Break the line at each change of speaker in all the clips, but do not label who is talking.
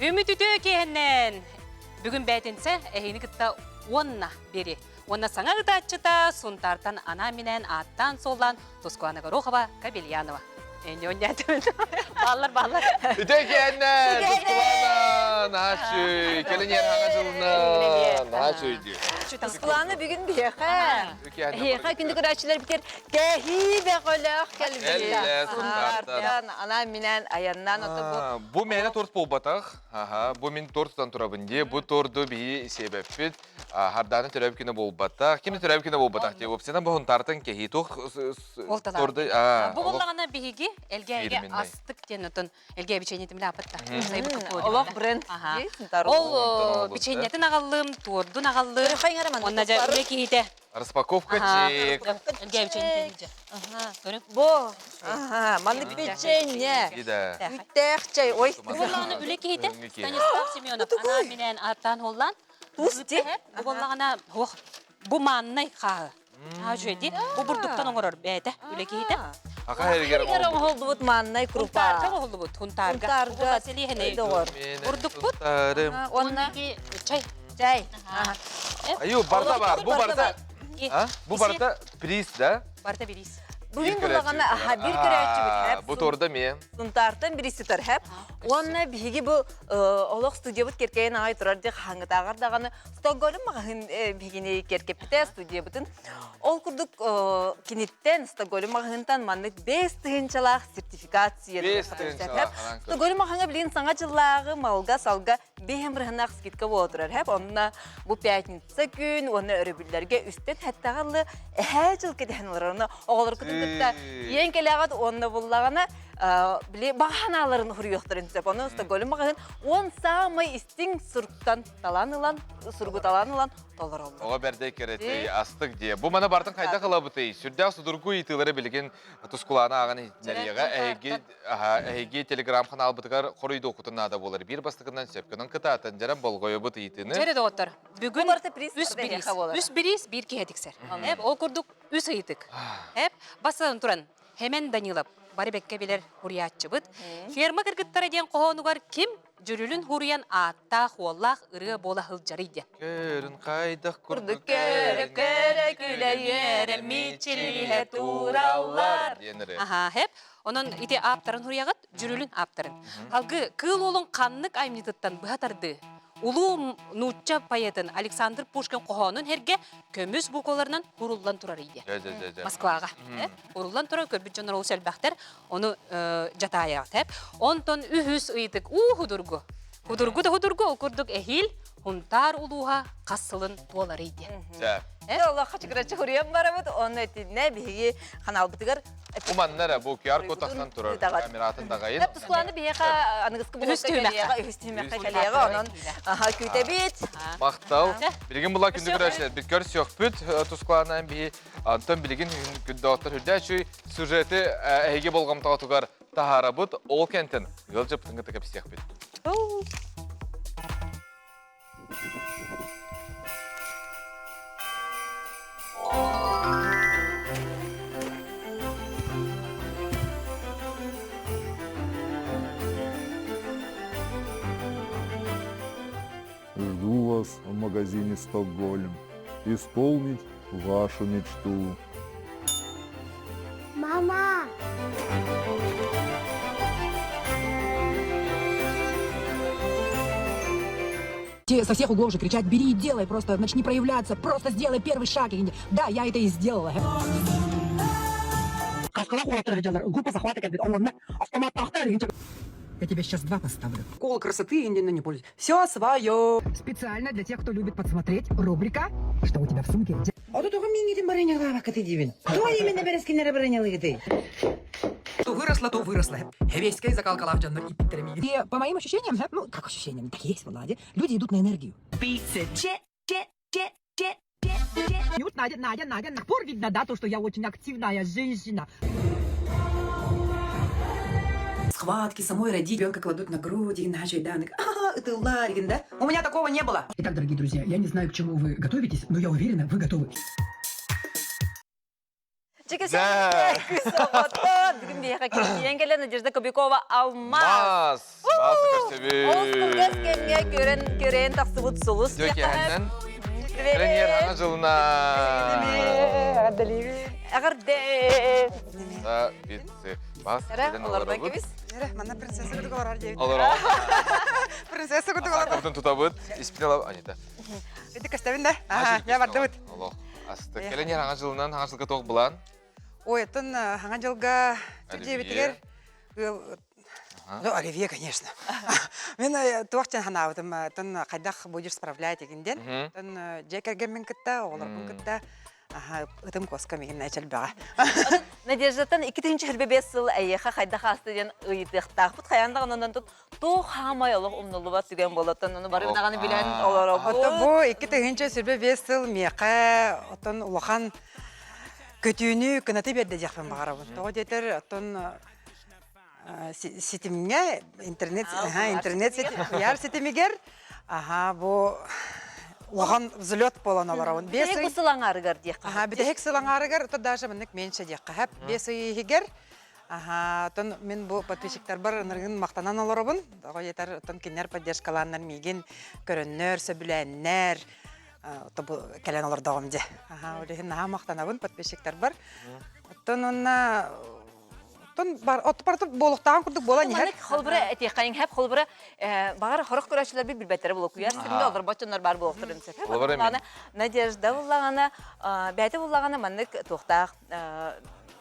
Үмүт үтүө киэһэннэн! Бүгүн бээтинсэ эһиини кытта уонна бири. Уонна саҥа ытааччыта Сунтаартан анаан-минээн ааттаан-суоллаан Тускуана Горохова Кабельянова. Бааллар, бааллар.
Үтүө киэһэннэн, Тускулаана! Наһаа үчүгэй. Кэлин иһэр хаҥа дьылынан. Наһаа үчүгэй дии.
Тускулаана бүгүн биһиэхэ. Эһиэхэ күндү көрөөччүлэрбитигэр кэһии бөҕөлөөх кэлбит. Сунтаартан анаан-минээн айаннаан ото бу.
Бу мээнэ торт буолбатах. Аха, бу мин торт тутан турабын дии. Бу торду биһи сиэбэппит. Хардааны төрөөбүт күнэ буолбатах. Ким төрөөбүт күнэ буолбатах дии. Уопсайынан бу Сунтаартан кэһии туох торду
Бу буоллаҕына биһиги Элгээйигэ астык диэн отон Элгээйи бичиэнньэтин билааппыт да.
Олох бренд.
Ол бичиэнньэтин аҕаллым, туордун аҕаллым. Онна дьэ үлэ киһитэ
Распаковка чек.
Элгээйи бичиэнньэтин
Бу, маннык печенье. Үттээх чай. Ой.
Бу буоллаҕына үлэ киһитэ Станислав Семенов анаан-минээн ааттаан уоллаан
Туус ти.
Бу буоллаҕына ох бу мааннай хааһы. Үчүгэй дии. Бу бурдуктан оҥорор бэйэтэ үлэ киһитэ.
Аха эригэр
оҥоһуллубут мааннай крупа.
Хунтаарга оҥоһуллубут. Хунтаарга.
Хунтаарга.
Селиэһинэй.
Доҕор.
Бурдукпут.
Уонна
чай.
Чай.
Аю, барда бар. Бу барда. Бу барда приз, да?
Барда бириз.
Бүгүн булаҕана аха бир көрөөччүбүт
Бу торда мен.
Сунтаартан бириси тар хэп. Уонна биһиги бу олох студиябыт кэркэйэн аҕай турар дии хаһааҥҥытааҕар даҕаны Стокгольм маҕаһыын биһигини кэркэппитэ студиябытын. Ол курдук киниттэн Стокгольм маҕаһыынтан маннык бэс тыһыынчалаах сертификат Стокгольм маҕаһыыҥа билигин саҥа дьыллааҕы малга-салга биэһэн бырыһынаах скидка буола турар хэп. Онно бу пятница күн уонна өрөбүллэргэ үстэн хэттэҕэ ылы эһээ дьыл кэтэһэн олорор. Онно оҕолоргутун кытта тиийэн кэлэҕит уонна буллаҕына били баҕанааларын уһуруйуохтарын сөп. Ону Стокгольм маҕаһыын уон саамай истиҥ суруктан талан ылан, суругу талан ылан толороллор.
Оҕо бэрдэй кэрэтий, астык дии. Бу маны бартын хайдах ылабытый? Сүрдээх судургу ыйытыылары билигин Тускулаана ааҕан иһитиннэриэҕэ. Эһиги эһиги телеграм-ханаалбытыгар хоруйдуоххутун наада буолар. Биир бастакынан сөпкөнөн кытаатан дьэрэн болҕойобут ыйытыыны.
Дьэрэ доҕоттор, бүгүн үс бириис. Үс бириис биир киһи тиксэр. Ол курдук үс ыйытык. Бастатан туран, Хэмэн Данилов бары бэккэ билэр хуруйааччыбыт. Ферма кыргыттара диэн хоһоонугар ким дьүрүлүн хуруйан ааттаах уоллаах ырыа буола сылдьарый диэн.
Көрүн хайдах курдук
көрө көрө күлэ үөрэ мичилиһэ тураллар.
диэн ырыа.
Аха, хэп. Онон ити ааптарын хуруйаҕыт, дьүрүлүн ааптарын. Алгы кыыл уолун ханнык аймньытыттан быһа тардыы Улуу нуучча поэтын Александр Пушкин хоһоонун эргэ көмүс букваларынан уруллан турар ийэ. Москваҕа. Уруллан турар көрбүт дьоннор олус элбэхтэр. Ону дьатаайаҕыт. Онтон үһүс ыйытык уу худургу. Худургу да худургу ол курдук эһиил Хунтаар улууһа хас сылын туоларый диэн.
Олоххо чыкыраччы хуруйан барабыт, онно итиннэ биһиги ханаалбытыгар
Бу манна эрэ бу QR-код тахсан турар камератын даҕайын.
Тускулааны биһиэхэ аныгыскы булуокка кэлиэҕэ, үһүс түһүмэххэ кэлиэҕэ, онон күүтэбит.
Махтал. Билигин була күндү көрөөччүлэр бит көрсүөхпүт Тускулаана биһи онтон билигин күндөөттөр үрдээчүй сюжеты эһиги болҕомтоҕутугар таһаарабыт. Ол кэнтэн ыалдьыппытын кытта кэпсиэхпит.
Жду вас в магазине «Стокгольм» исполнить вашу мечту.
Мама!
Те со всех углов же кричат, бери и делай, просто начни проявляться, просто сделай первый шаг. И, да, я это и сделала. Я тебе сейчас два поставлю.
Школа красоты не пользуюсь. Все свое.
Специально для тех, кто любит подсмотреть, рубрика «Что у тебя в сумке?»
А тут миңитин барыня кыты дивин. Кто именно берескиннere барыня
То выросла, то выросла. Хевейская закалкала в И по моим ощущениям, ну, как ощущениям, так есть в Ладе, люди идут на энергию.
Пицца, че, че, че, че,
Нют, Надя, Надя, Надя, напор видно, да, то, что я очень активная женщина.
Схватки самой родить. Ребенка кладут на груди, иначе, да, а, это Ларин, да? У меня такого не было.
Итак, дорогие друзья, я не знаю, к чему вы готовитесь, но я уверена, вы готовы.
Чикисэ кыыс оҕото бүгүн биһиэхэ киирэн кэлэн Надежда Кобякова Алмаз.
Мас! Мас көрсөбүт.
Олус кылгас кэмҥэ көрөн көрөн тахсыбыт сулус.
Дьөкиһэннэн. Премьер хаҥа жылына.
Эҕэрдэ.
Да, битсы. Бас кэлэн
Олордон кэбис.
Эрэ, манна принцесса курдук олорор диэбит.
Олорор.
Принцесса курдук олорор.
Атакабытын тутабыт. Испин Анита.
Ити көстөбүн да? Аха, я бардыбыт.
Олох. Астык. Кэлэн иһэр хаҥа жылынан, хаҥа жылга туох былаан?
Ой, оттон хаҥа жылга дьиэбитигэр Ну, оливье, конечно. Мен туох дьэн ханаабытым, тон хайдах будешь справлять дегинден. Тон дьиэ кэргэммин кытта, оҕолорбун кытта аха ытым куоска мигин эчэлбэҕэ.
Надеждаттан 2025 сыл эйиэхэ хайдах ааста диэн ыйытыахтаахпыт. Хайаан даҕаны онон тут туох хаамай олох умнуллубат түгэн буолаттан ону бары даҕаны билэн олоробут.
Ото бу 2025 сыл миэхэ отон улахан көтүүнү кынаты биэрдэ диэхпин баҕарабын. Тоҕо диэтэр оттон ситимҥэ интернет интернет куйаар ситимигэр аха бу улахан взлет буолан олоробун.
Бэс ый сыл аҥаарыгар диэххэ.
Аха бүтэһик сыл аҥаарыгар то даже маннык меньше диэххэ хэп. Бэс ый иһигэр Аха, оттон мин бу подписчиктарбар ынырыгын махтанан олоробун. Тоҕо диэтэр, оттон кинилэр поддержкалааннар миигин көрөннөр, сөбүлээннэр, оттон бу кэлэн олордоҕум дьэ. Аха, ол иһин наһаа махтанабын подписчиктарбар. Оттон уонна оттон бар от барыта буолуохтааҕын курдук буолан иһэр.
Маннык холбура этиэххэйиҥ хэп холбура баҕар хорох көрөөччүлэр билбэттэрэ буолуо куйаар сирингэ олорбот дьоннор баар буолуохтарын сөп. Надежда буллаҕына, бэйэтэ буллаҕына маннык туохтаах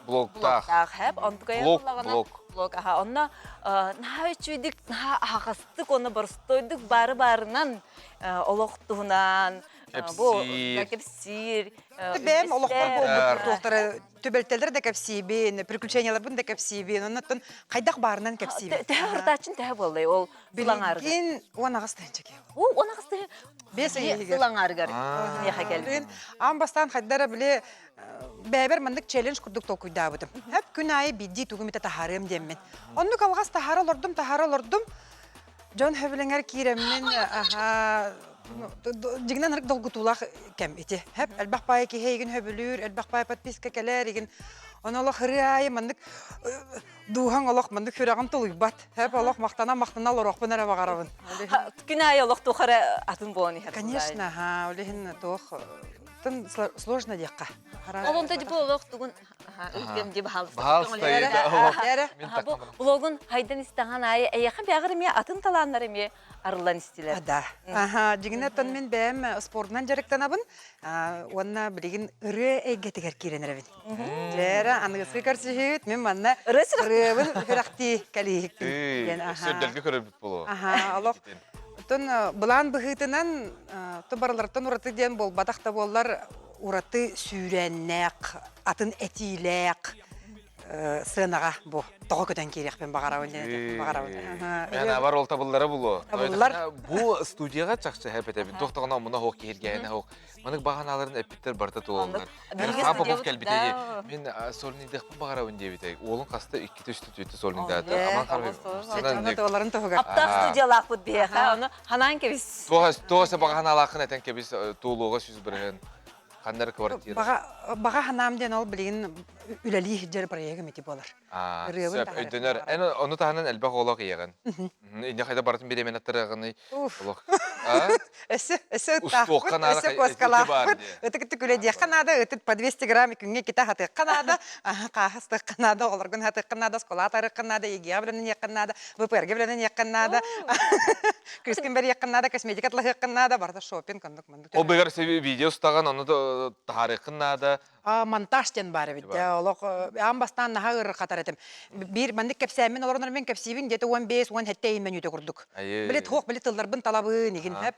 Блоктаах.
Блоктаах хэп. Онтукайа
Блок,
буллаҕына
блок.
блок аха. Онно наһаа үчүгүйдүк, наһаа аһаҕастык уонна боростуойдук баары баарынан олох туһунан бу
Кэпсиир.
кэпсиир.
Бэйэм олохпор буолбут
Үллэстэр.
туохтары түбэлтэлэри да кэпсиибин, приключенияларбын да кэпсиибин, оннуттан хайдах баарынан кэпсиибин.
Төһө ырытааччын төһө буоллай ол сыл аҥаарыгар?
Билигин 18 тыһыынча киһи.
Уу, 18 тыһы.
Бес ый иһигэр.
Сыл аҥаарыгар миэхэ кэлбит.
Аан бастаан хайдара били бэйэбэр маннык челлендж курдук толкуйдаабытым. Хөп күн аайы биирдии тугу эмитэ таһаарыам диэммин. Оннук алҕас таһаара олордум, таһаара олордум. Дьон сөбүлэҥэр киирэммин, аха, дьиҥинэн ырык долгутуулаах кэм ити. Хөп элбэх баайы киһи эйигин сөбүлүүр, элбэх баайы подписка кэлэр игин. Ону олох ырыа аайы маннык дууһаҥ олох маннык сүрэҕин тулуйбат. Хөп олох махтана махтана олоруохпун эрэ баҕарабын.
Күн аайы олох туох эрэ атын буолан иһэр.
Конечно, ха, ол иһин туох тын сложно диэххэ.
Ол онто бу олох тугун ыйгам ди баһаалыста.
Баһаалыста
Бу блогун хайдан истэҕин аайы эйиэхэ бэҕэр эмиэ атын талааннар эмиэ арыллан истилэр.
Да. Аха, дьиҥинэ оттон мин бэйэм спордунан дьарыктанабын уонна билигин ырыа эйгэтигэр киирэн эрэбин. Дьээрэ, аныгыскы көрсүһүүт мин манна ырыабын үрэхтии кэлииһикпин диэн.
Сүрдэлгэ көрөрбүт буолуо.
Аха, олох Оттон былаан быһыытынан то барыларыттан ураты диэн буолбатах да буоллар ураты сүүрээннээх, атын этиилээх сыанаҕа бу тоҕо көтөн киириэхпин баҕарабын диэн этиэхпин баҕарабын.
Мен абар ол табыллара булуо.
Табыллар.
Бу студияга чахчы хэпэтэбин. Тохтоҕуна омуна хоох киһиргээһинэ хоох. Манык баҕанааларын эппиттэр барыта туолаллар. Эрхан Попов кэлбите мин сольныйдыахпын баҕарабын диэбитэ. Уолун хаста иккитэ үстэ түөттэ сольныйдаата. Аман
Харбин. Туоларын туһугар.
Аптаах студиялаахпыт биһиэхэ. Ону ханаан кэбис.
Туоса баҕанаалааххын этэн кэбис туолуоҕа сүз бырыһын. Ханнары квартира.
Баҕа ханаам диэн ол билигин үлэлии сылдьар проегым ити буолар.
Сөп, өйдөнөр. Эн ону таһынан элбэх оҕолоох ийэҕин. Инне хайда барытын бириэмэн аттарыаҕыный? Олох.
Өссө өссө ыттаахпыт, өссө куоскалаахпыт. Ытык үлэдиэххэ наада, ытыт по 200 грамм күҥҥэ кита хатыахха наада, хааһастыахха наада, оҕолоргун хатыахха наада, оскуола атарыахха наада, ЕГЭ билэниэххэ наада, ВПР-гэ билэниэххэ наада, кыыскын бэриэххэ наада, косметика атлаһыахха наада, барыта шопинг оннук маннык.
Ол быгар видео устаҕын, ону таһаарыаххын наада.
Монтаж диэн баар эбит. Олох аан бастаан наһаа ыарырҕатар этим. Биир маннык кэпсээммин олорон мин кэпсиибин где-то 15 17 мүнүүтэ курдук. Били туох били тылларбын талабын игин хэп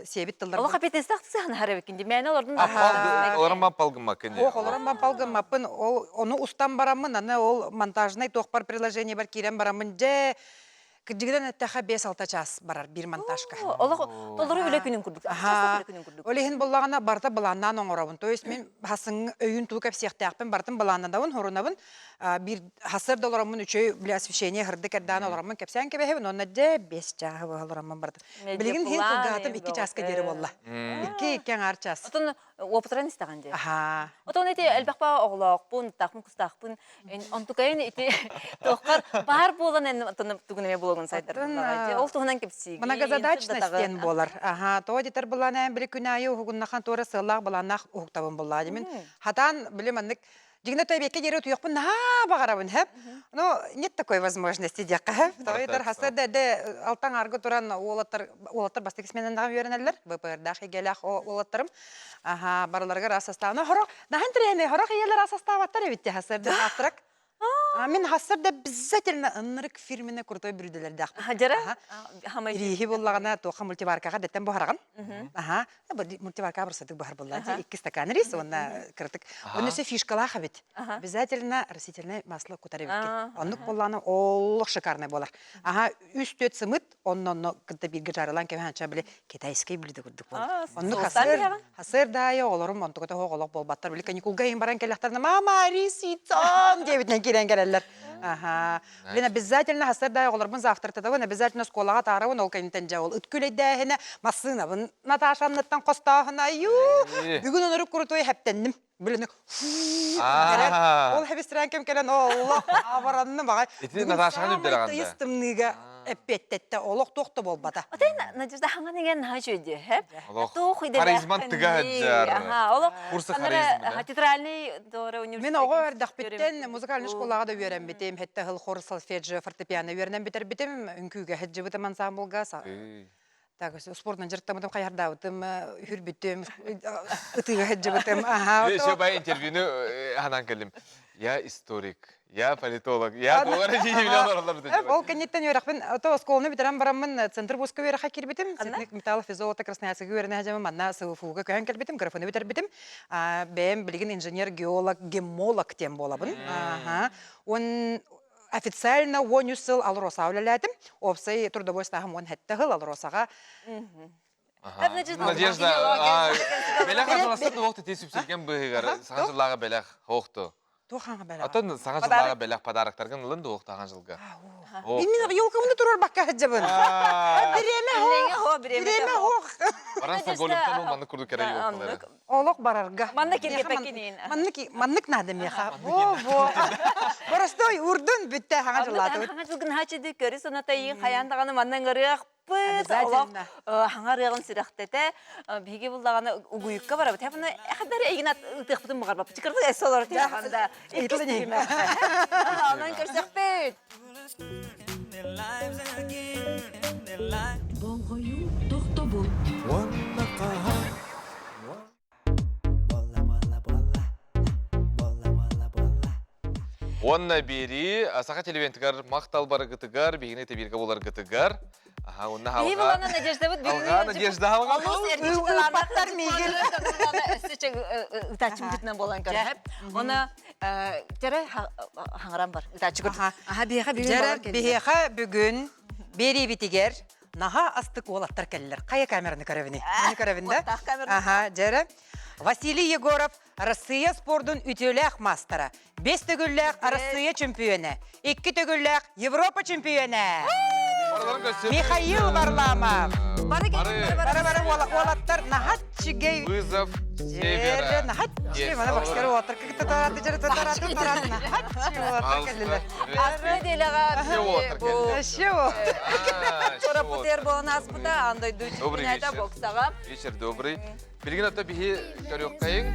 сиэбит тылларбын.
Олох аппетиттаах сыһан эбиккин ди мээнэ олордун.
Олорон бан палгыммаккын.
Ох, олорон бан палгыммаппын. Ол ону устан бараммын, аны ол монтажный туохпар приложение бар киирэн бараммын дьэ Кырдьыгынан эттэхэ 5-6 час барар биир монтажка.
Олох толору үлэ күнүн курдук.
Аха. Ол иһин буллаҕына барыта былааннаан оҥоробун. То есть мин хасыҥ өйүн туу кэпсиэхтээхпин барытын былааннадабын, хорунабын. Биир хасыр да олороммун үчүгэй бile освещение хырдык эрдээн олороммун кэпсээн кэбэһэбин. Онно дьэ 5 чааһы быһа олороммун барытын. Билигин хин кылгаатым 2 чааска диэри буолла. 2 2 аҥаар час.
Отон Уопутуран истэҕин дии.
Аһаа.
Отон ити элбэх баа оҕолоохпун, тахпын кустаахпын, онтукайын ити туоххар баар буолан эн тугун эмэ булугун сайдар. Ол туһунан кэпсиигин.
Многозадачность диэн буолар. Аха, тоҕо дитер былаан били күн аайы уһугуннахан туора сыаллаах былааннаах уһуктабын буллаа димин. Хатаан били маннык Дьиҥинэ эбиэккэ диэри утуйуохпун наһаа баҕарабын, хэп. Ну, нет такой возможности диэххэ, хэп. Тоҕо хасса да эрдэ алтан аргы туран уолаттар уолаттар бастакы сменандаҕа үөрэнэллэр, ВПРдаах эйгэлээх уолаттарым. Аха, барыларыгар ас астаана хорох, наһаа интэриэһинэй, хорох ийэлэр ас астаабаттар эбит дии хасса завтрак. Мин хассар да обязательно ыннырык фирменный крутой бүрүдэлэрдээх.
Дьара?
Ирииһи буллаҕына туохха мультиваркаҕа дэттэн буһараҕын. Аха, мультиварка бырсадык баһар булла. Икки стакан рис уонна кыратык. Онно өссө фишкалаах эбит. Обязательно растительное масло кутар эбиккин. Оннук буоллаҕына олох шикарный буолар. Аха, үс-түөрт сымыт, онно-онно кытта бииргэ жарылаан кэбиһэн били китайский блюдо курдук буолар. Оннук хасыр, хасыр даайы оҕолорум онтуката суох олох буолбаттар. Били каникулга иһин баран кэллэхтэринэ мама рис яйцом диэбитинэн киирэн кэлэллэр. Аха. Блин, обязательно хасыр даайы оҕолорбун завтрактатабын, обязательно школаҕа таарабын, ол кэнниттэн дьэ ол ыт күлэйдээһинэ, массыынабын Наташанныттан хостооһуна, ю, бүгүн онору крутой хэптэнним. Блин, ол хэбистрэн кэм кэлэн олох абаранным аҕай.
Ити Наташаҕын үрдэрэ
Тыйыс тымныыга эппиэттэтте олох туох да буолбата.
Отой Надежда хаҥан иҥэн наһаа үчүгэй хэп.
Олох харизман тыга сылдьар.
Олох
Курса харизма.
Театральный дора университет.
Мин оҕо эрдэхпиттэн музыкальный школаҕа да үөрэммитим. Хэтте хыл хор солфеджио фортепиано үөрэнэн бүтэрбитим. Үҥкүүгэ сылдьыбытым ансамблга. Так, спортунан дьарыктаммытым, хайардаабытым, үрбүтүм, ытыыга сылдьыбытым. Аха.
Еще бай интервьюну ханан кэллим. Я историк, я политолог, я доллар
Ол кэнниттэн үөрэхпин, то оскуоланы бүтэрэн бараммын центр вузка үөрэххэ киирбитим. Цветных металлов и золота Красноярскага үөрэнэ сылдьаммын манна СВФУга көһөн кэлбитим, графаны бүтэрбитим. Бэйэм билигин инженер-геолог, геммолог диэн буолабын. Аха. Он официально 13 сыл Алроса үлэлээтим. Уопсай трудовой стааһым 17 сыл Алросаҕа.
Надежда, бэлэх атыласын туох тити сүпсүлгэн быыһыгар саҥа жыллааҕы бэлэх хоохту.
Туох хаҥа бэлэх?
Атын саҥа жыллааҕы бэлэх подароктаргын ылын дуохтахан жылга.
Мин елкамны турар бакка сылдьабын. Бириэмэ хоох. Бириэмэ хоох.
Баран Стокгольмтан маннык курдук кэрэ елкалары.
Олох барарга.
Манна киргеппеккиниин.
Маннык маннык надо меха. Во во. Простой урдун бүттэ хаҥа жыллаатыбыт.
Хаҥа жылгын хачыды көрү санатайын хайаан даҕаны манна ыҥырыахпыт. Олох хаҥа ырыаҕын сүрэхтэтэ биһиги буллаҕына угуйукка барабыт. Хапына хадары эйигин ытыахпытын баҕарбаппыт. Чыкырдык эс олору тиһаханда. Иккис түһүмэх. Онон көрсөхпүт.
Болҕойуу тохтобул.
Уонна хаһан
Уонна биэрии Саха телевидениетыгар махтал барыгытыгар, биһигини тэбииргэ буларгытыгар. Аха, уонна
Биһи
халҕа.
булана Надеждабыт бүгүн
Алҕаа Надежда алҕа.
Олус
Ыыппаттар миигин.
Ытааччы бытынан болан көрөп. Оны Дьэрэ хаҥаран бар. Ытааччы көрдүк.
Аха, биһиэхэ бүгүн Дьэрэ биһиэхэ бүгүн биэриибитигэр наһаа астык уолаттар кэллилэр. Хайа камераны көрөбүнүй? Маны көрөбүн да? Аха, дьэрэ. Василий Егоров Россия спордун үтүөлээх маастара, бес төгүллээх Арассыыйа чөмпүйүөнэ, икки төгүллээх Европа чөмпүйүөнэ. Михаил Варламов.
Бары
Бары бары уолаттар наһаа Чигей.
Вызов севера.
Нахаччи, мана боксер уолаттар кытта тараты жары тараты тараты нахаччи уолаттар кэллилэр.
Ааспыт нэдиэлэҕэ бу
Вообще вот.
Чорапутер буолан ааспыта, аан дойду чемпионата боксаҕа.
Вечер добрый. Билигин ото биһи көрүөххэйиҥ.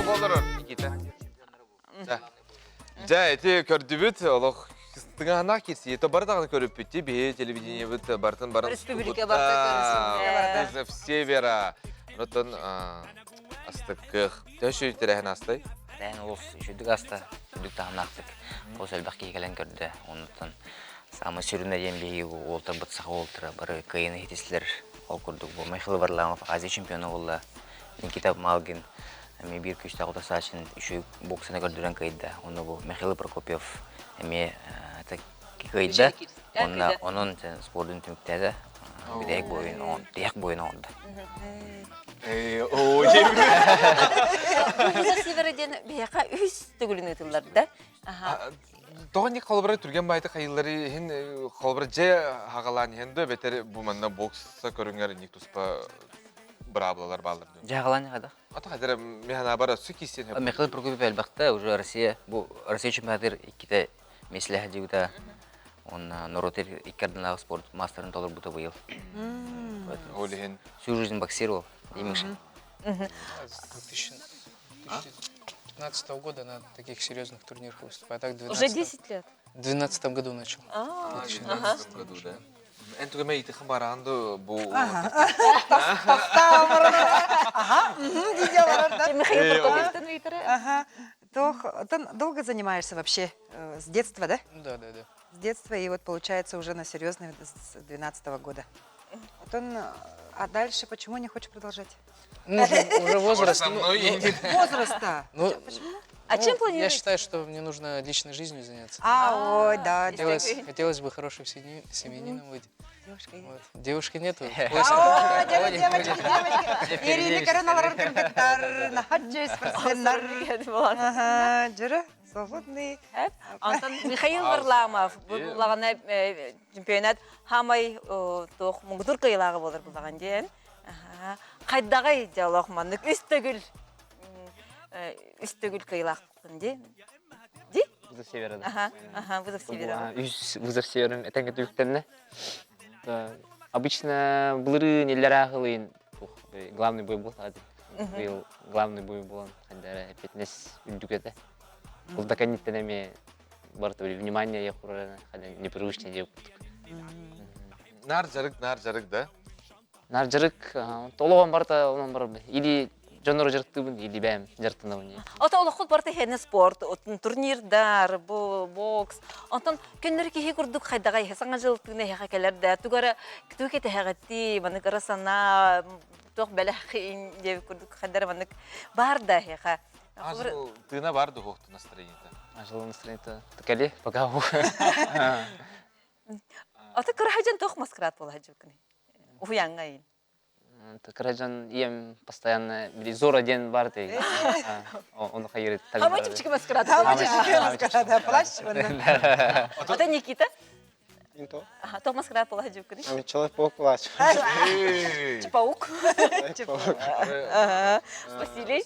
Бу олорор Никита. Дьэ, ити көрдүбүт олох тыҥаһанаах кирсии. То бары даҕаны көрүппүт биһи телевидениебыт бартын барын
Республика барыта көрүсүн.
Вызов Севера. Онтон. Астык кыах. Төһө үчүгэй тэрээһин аастай?
Тэрээһин олус үчүгдүк ааста, үрдүк таһымнаахтык. Олус элбэх киһи кэлэн көрдө. Оннуттан саамай сүрүнэ диэн биһиги уолтарбыт саха уолтара бары кыайыыны иһитистилэр. Ол курдук бу Михаил Варламов Азия чемпиона буолла. Никита Малгин эмиэ биир күүстээх утарсааччын үчүгэй боксаны көрдөрөн кыайда. Онно бу Михаил Прокопьев эмиэ кыайда. Онно онон спордун түмүктээтэ. Бүтэһик буойун тиһэх буойун оҥордо.
Вызов Севера диэн биһиэхэ үһүс төгүлүн ыытыллар да.
Тоҕо ник холобура түргэн баайты хайыллары иһин холобура дьэ хагалаан иһин да бэтэр бу манна бокса көрүҥэр ник туспа быраабылалар бааллар дуу.
Дьэ хагалаан хайдах?
Ата хайдара механабара су киссен
Михаил Прокопьев элбэхтэ уже Россия бу Россия чемпионатыгар иккитэ миэстэлэһэ дьыбыта уонна норуот икки ардынааҕы спорт маастарын толорбута быйыл.
Ол иһин
Всю жизнь боксировал. И Миша.
С 2015 года на таких серьезных турнирах выступаю. Так,
Уже 10 лет?
В 2012 году начал.
А,
В 2012 году, да. Эн тугаме итихэн бараанду бу
Михаил Прокопьевтан ыйтара.
Ага. Долго занимаешься вообще? С детства, да?
Да, да, да.
С детства и вот получается уже на серьезный с 12 года. Вот он, а дальше почему не хочешь продолжать?
Ну, уже, уже возраст.
Со мной
ну,
ну,
Возраста.
Ну,
а чем
ну,
планируете?
Я считаю, что мне нужно личной жизнью заняться.
А, ой, да.
Хотелось, хотелось бы хорошим семьянином быть.
Девушка
вот. Девушки нету.
О, девочки, девочки. Ирина Караналар кыргыттар, нахаджи спортсменнар. Ага, жүрі, свободный.
Антон Михаил Варламов буллагана чемпионат хамай туох муҥутуур кыайыылааҕа буолар буллаган диэн. Хайдаҕай дьолох маннык үс төгүл үс төгүл кыайыылаахпын ди. Ди?
Вызов Севера.
Ага, ага, вызов Севера.
Үс вызов Северым этэҥҥэ түбүктэннэ. Обычно былырыын иллэрээ главный бой был быйыл главный бой буолан хайдара эппиэтинэс үрдүк этэ. Ол да кэнниттэн эмиэ барыта внимание якурана непривычный диэбит курдук.
Нар жарык, нар жарык, да?
Нар жарык, толоҕон барыта онон барар или дьоннору дьарыктыыбын или бэйэм дьарыктанабын.
Ото олоххут барыта хэнэ спорт, турнирдар, бокс. Онтон көннөрү киһи курдук хайдаҕай саҥа жыл тыына эһэхэ кэлэр да тугара тугу кэтэһэҕитти манык ыра санаа туох бэлэх диэбит курдук хайдара манык бар да эһэхэ
Ажыл тыына бар духовты настроениета.
Ажыл настроениета. Кали, пока.
Аты кыраһажан туох маскарад буола сылдьыбыккыный? Уһуйааҥҥа иин.
Кыраһажан ийэм постоянно били Зора диэн бар ты. Ону хайыр
Хамай чипчики маскарад.
Хамай чипчики маскарад. Плащ.
Ата Никита?
Инто.
Ага, туох маскарад буола сылдьыбыккыный?
Человек-паук плащ.
Паук. Василий?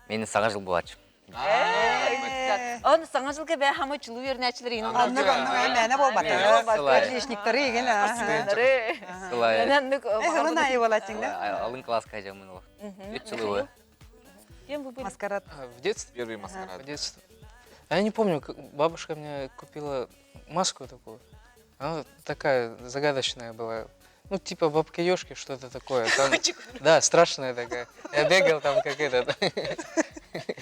Мени саҥа жыл буолааччы.
Он саҥа жылга бээ хамы чулуу үөрэнээччилэр иин
Оннук оннук мээнэ буолбата. Отличниктары игин. Сылын айы буолааччыҥ да?
Алын класска жамын ол. Үч жылы
Кем вы были?
Маскарад.
В детстве?
Первый маскарад.
В детстве. Я не помню, бабушка мне купила маску такую. Она такая загадочная была. Ну, типа бабки-ёшки, что-то такое. Там, да, страшная такая. Я бегал там, как этот.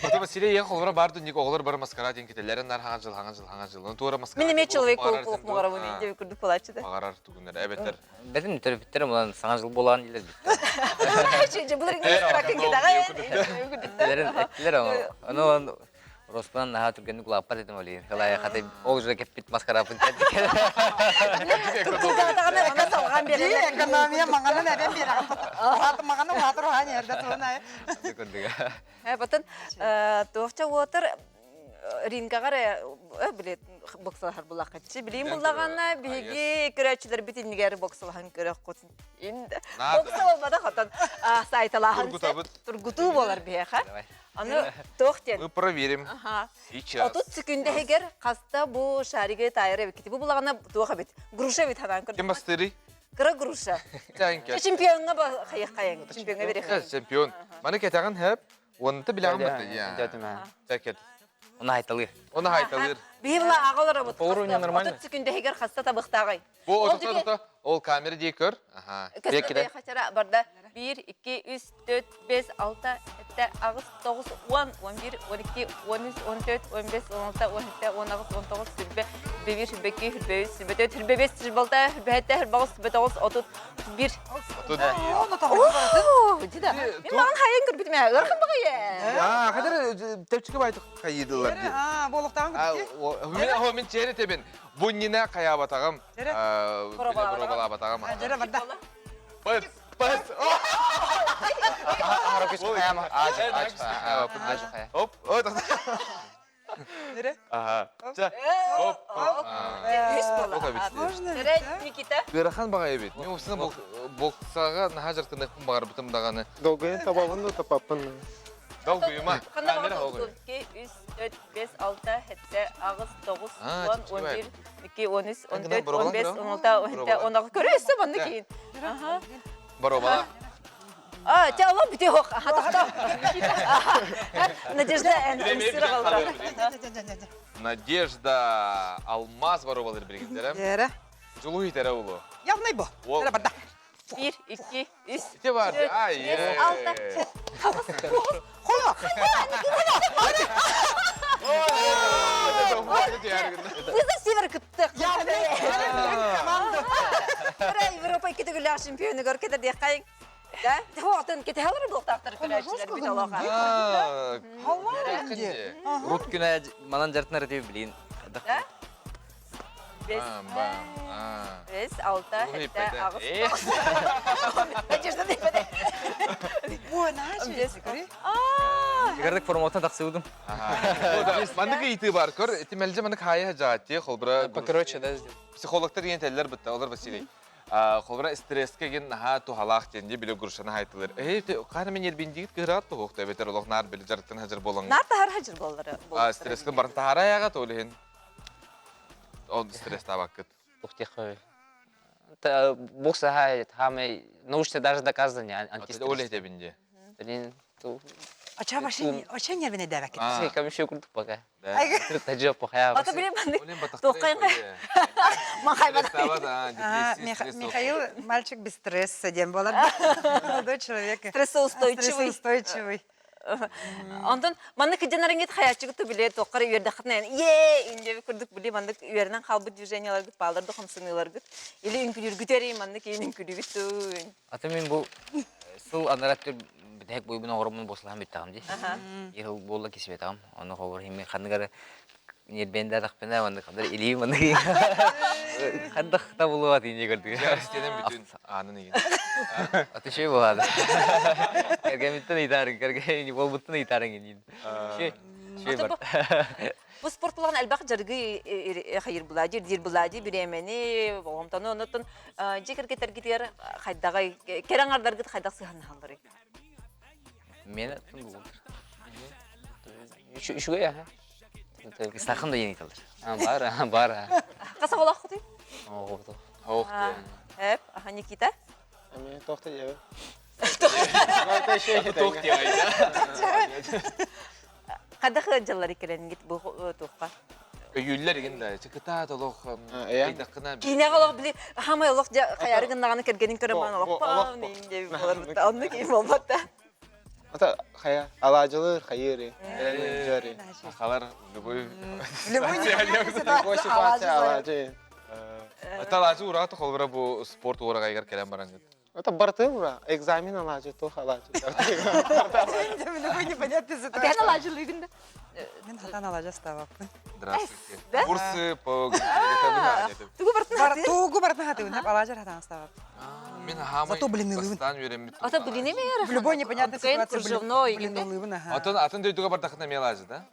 Потом Василий я холбора барды ник оҕолор бар маскарад диэн кителлэрин нар хаҥа жыл хаҥа жыл хаҥа жыл. Ну туора маскарад.
Мин эмиэ человек паук муҕарабын диэби курдук буолааччы да.
Баҕарар тугуннар эбэтэр.
Бэтим төрөппүттэрим улан саҥа жыл буолаан диилэр Эттилэр ону Роспанан наһаа түргэнник улааппат этим олиин. Хылайа хаты ол уже кеппит маскарапын кэлдик.
Тургутаатаҕына мана салҕан биэрэллэр.
Экономия маҥанан эбэн биэрэҕин. Уһааты маҥаны уһаатыр уһаан иһэрдэ туһунай.
Потом туохча уотар рингаҕар били боксалаһар буллаххытчы билиим буллаҕана биһиги көрөөччүлэрбит иннигэр боксалаһан көрөххүт бокса болбатах отон сайталааһын тургутуу болар биһиэхэ Аны туох диэн?
Мы проверим. Сейчас.
Отут секүндэһигэр хаста бу шаригы таайар эбиккит. Бу булаҕына туох эбит? Груша эбит ханаан көрдüm.
Ким бастырый?
Кыра груша. Чемпионҥа хайыххайың. Чемпионҥа берехайың.
Чемпион. Маны кэтэҕин хэп. Онты билэҕин бата. Тәкет.
Оны айталыр.
Оны айталыр.
Биһи була аҕалар
По уровню нормально.
Отут секүндэһигэр хаста табыхтааҕай.
Бу отута тута. Ол камера дии көр. Аха.
Көстөбөй хачара барда 1, 2, 3, 4, 5, 6, 7, 8, 9, 10, 11, 12, 13, 14, 15, 16, 17, 18, 19, 20, 21, 22, 23, 24, 25, 26, 27, 28, 29, 30, 31.
31.
Дьида. Мин маған хайын көрбүтүм ээ. Ыархан баҕайы.
Аа, хадыр тепчики байтык хайыдылар.
Аа, буолуктаҕын көрбүт.
Мин хо мин чери тебин. Бу нина хаябатаҕым. Боробалаабатаҕым.
Дьэрэ барда.
Пыс, пыс. Оп, оп. Ага. Оп, оп.
Можно
Никита.
Ыарахан баҕайы эбит. Мен осына боксаға наһаа дьарыктаныахпын баҕарбытым даҕаны.
Долгуйан табабын да тапаппын.
Долгуйума.
Ханна баҕар 2, 3, 4, 5, 6, 7, 8, 9, 10, 11, 2, 13, 14, 15, 16, 17, 19. Көрөсө манны кийин.
Боробала.
А, те алла бүтэ хох. Аха тохто. Надежда
Надежда Алмаз боробалыр биргиндерем.
Дere.
Жулу итере улу.
Явнай бу. Дere барда.
1, 2, 3,
Ите бар. Ай.
6, 9.
Холо.
Кызы север кытты.
Команда.
Европа икки чемпионы гөр кетер дек кайын. Да? Тоғытын кете халыр бұлықтақтыр көрәшілер бүт олаға.
Рут күнә манан жартынар деп билин.
Да? Бес, бес, алты, жеті, ағыз, Надежда деп
Ой, наша.
Игардык форматына тақсыудым.
Маннык ыйытыы бар, көр, тимелже маннык хайа жаати, холбура...
Покороче, да, сделал?
Психологтар деген теллер бітті, олар Василий. Холбура стресске ген наха тухалаах диэн биле грушаны хайтылыр. Эй, қаны мен ербиндигит кыраат тухуқта бетер олох нар биле жарыктан хажыр болан.
Нар тахар хажыр боллары.
Стресске барын тахара аяга толихин. Ол стресс табаккыт.
Ух ты, Бокса хамай, научно даже доказано, не антистресс.
Ол этебинде.
Блин,
Оча башын, оча нервіне дәбәк.
Кам еще курдук пока. Тажы похая.
Ата билем Тоқайын.
Михаил мальчик без стресса дем болар. Молодой человек.
Стрессоустойчивый.
Стрессоустойчивый.
Онтон маннык кыдьанарыҥҥыт хайааччыгыт биле тоққар үөрдэххитинэ е инде курдук били маннык үөрэнэн хаалбыт движенияларгыт баалар да хамсаныыларгыт или үҥкүлүүргүт эрий маннык иин үҥкүлүүгүт туун.
Ата мен бу сыл анарат төр битек бойбун оҕороммун бослаһан бүттаҕым дии. Ир буолла кисибетаҕым. Ону хобор химми ханныгары нербенде тахпена маннык хандар илии маннык хандах та булуа тине көрдүк.
Истенен бүтүн анын иген.
Аты шей болады. Кергемиттен ыйтарың, керге болбуттан ыйтарың инин. Шей, шей бар.
Бу спорт булган элбэх жаргы хайыр булади, дир булади, биремени, боломтону онотон жекерге тергитер хайдагай кераңардаргыт хайдак сыханналары.
Мен аттым булдыр.
Үшүгө я.
Сахын да ени талыр.
Бар, бар.
Каса болак кутуй?
Ого.
Ох.
Эп, аха Никита.
Эми тохты жебе.
Тох диайда.
Хайдак жаллар икеренгит бу туққа.
Өйүллер еген да, чыкыта толох кыйдаккына.
Кине олох били хамай олох хаярыгын наганы кергенин көрөмөн олох па мен деп болар бутта. Онну кийим болбатта.
Ата хая алажылыр хайыры. Жары.
Сахалар любой
Любой
Любой ситуация алажы.
Ата алажы ураты холбара бу спорт урагайгар келен барангыт.
Ата барты ура экзамен алажы тох алажы.
Любой непонятный ситуация.
Ата алажылыгын да.
Мен хатан алажа ставаппын.
Здравствуйте.
Да?
Курсы по
Тугу бартын
Тугу бартын хатыбын, алажар хатан ставаппын.
Мен хамай
Зато блины
бастан үйренбит.
Ата блины ме
В любой непонятной ситуации
кружевной.
блины лыбын, ага.
Атын атын дөйдүгө бардакына мелажы да?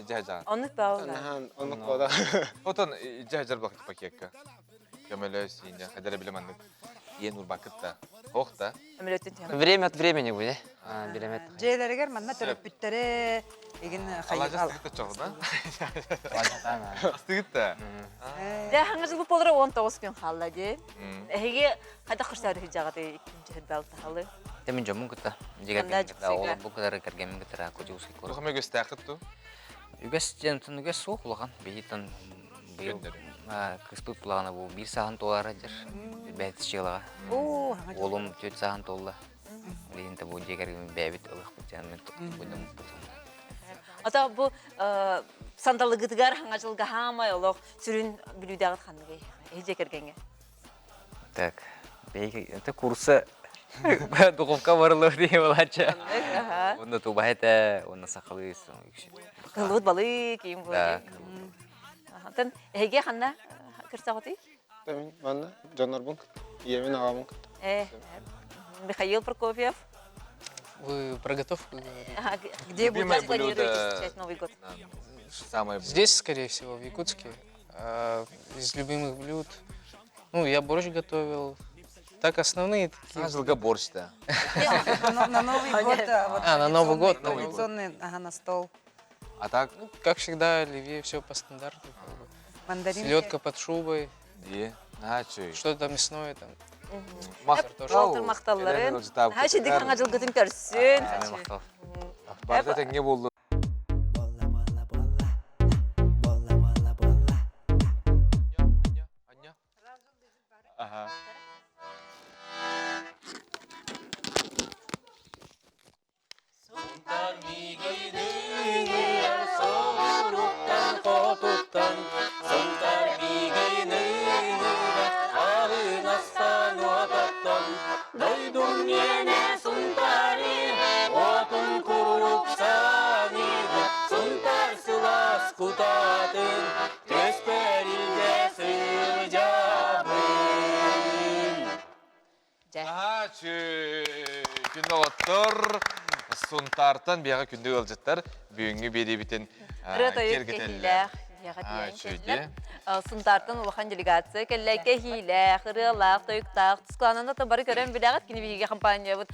Жа-жа.
Онну баалар.
Нахан онук бода.
Отон жа-жар бак пакетка. Көмөлө сине хадара билемандык. Иен урбакыт да. Ох да.
Время от времени будет. Беремет.
Жээлеригер манна төрөппүттере эгин
Алажы астыгытта чоҕу да? Астыгытта.
Дэ хаңа жыл болары 19 күн халла ди. Эһиги хайда кырсары жагаты иккинчи хыдал тахалы.
Темен жомун кытта.
Кандай
Жигер ол бу кадары кергемин кытара кожусы кор.
Тухам өгөстәхит ту.
Үгәс жентен үгәс суох улахан. Бейтен быйыл кыспыт булағана бу бир сахан туара жер. Бэһис дьыалаҕа. Уолум түөрт сааһын туолла. Билигин да бу дьиэ кэргэммит бэйэбит ылыахпыт диэн толкуйдаммыппыт.
Ото бу сандалыгытыгар хаҥа дьылга хаамай олох сүрүн бүлүүдэҕит ханныгый? Эһи дьиэ кэргэҥҥэ.
Так, это курса духовка барыллар дии балачча. Онно туба этэ, онно сахалыы.
Кыллыбыт балык, киим буолар. Антон эһиги ханна кырсаҕытый?
Манна дьоннорбун ийэбин аҕабын кытта.
Э, Михаил Прокопьев.
Вы про готовку говорите?
Где будете планируете встречать Новый год?
Самое
Здесь, скорее всего, в Якутске. Из любимых блюд. Ну, я борщ готовил. Так, основные такие.
Жылга борщ, да.
На Новый год.
А, на Новый год.
Традиционный, ага, на стол.
А так?
Ну, как всегда, оливье, все по стандарту.
Мандаринки.
Селедка под шубой.
Дии. Наачуй.
Что-то мясное там.
Махтал махталларын. Хачидик хаҥа жылгытын көрсүн.
Барда тэҥҥэ буоллу. Ага.
Хотуттан Сунтаар миигин ыҥырар Аһыҥастан уотаттан Дойдум миэнэ Сунтаары Уотун куруук саныыбын Сунтаар сылаас кутаатын Көспөр илдьэ сылдьабын
Күн оҕоттор Сунтаартан биэҕэ күндү ыалдьыттар бүгүҥҥү биэриибитин киэргэтэллэр.
Сунтаартан улахан делегация кэллэ кэһиилээх, ырыалаах, тойуктаах, тускуланан да бары көрөн билэҕит кини биһиги компаниябыт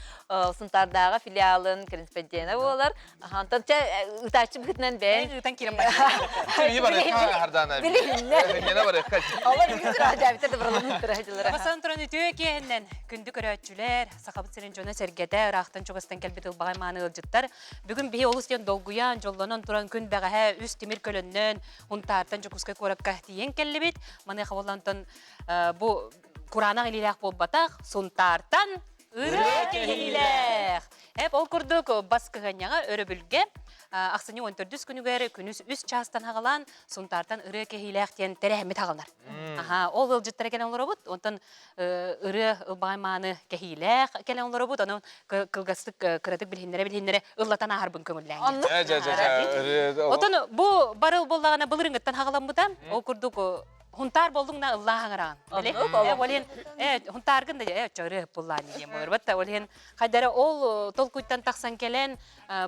Сунтаардааҕы филиалын корреспондена буолар. Антон чэ ыытааччы быһыытынан бэйэн
ыытан киирэн
Били барыахха Хардана.
Билиһиннэ.
Билиһиннэ барыахха.
Олор үгүс ыраадьаабыттар да баралымыттара дьыллара.
Бастан туран үтүө киэһэннэн күндү көрөөччүлэр, Сахабыт сирин дьоно-сэргэтэ, ыраахтан чугастан кэлбит ылбаҕай мааны ыалдьыттар. Бүгүн биһи олус диэн долгуйан, дьоллонон туран күн бэҕэһээ үс тимир көлөннөн Унтаартан Дьокуускай куоракка тиийэн кэллибит. Маныаха буоллантан бу кураанах илиилээх буолбатах, Сунтаартан Ырыа кэһиилээх! Эп ол курдук бас кыһыанньаҕа өрөбүлгэ ахсынньы 14 күнүгэр күнүс үс чаастан хаҕалаан Сунтаартан ырыа кэһиилээх диэн тэрээһиммит хаҕалар. Аха, ол ыалдьыттара кэлэн олоробут, онтон ырыа ылбаҕай мааны кэһиилээх кэлэн олоробут, онон кылгастык кыратык билиһиннэрэ-билиһиннэрэ ыллатан ааһарбын көҥүллээҥ. Отон бу барыл буоллаҕына былырыҥҥыттан хаҕаламмыта, ол курдук Хунтаар боллуҥ на ыллаа хаҥыраҕын. Били? Э, ол иһин, э, хунтааргын да э, чөрү буллаан диэн буолар. Ол иһин хайдара ол толкуйтан тахсан кэлэн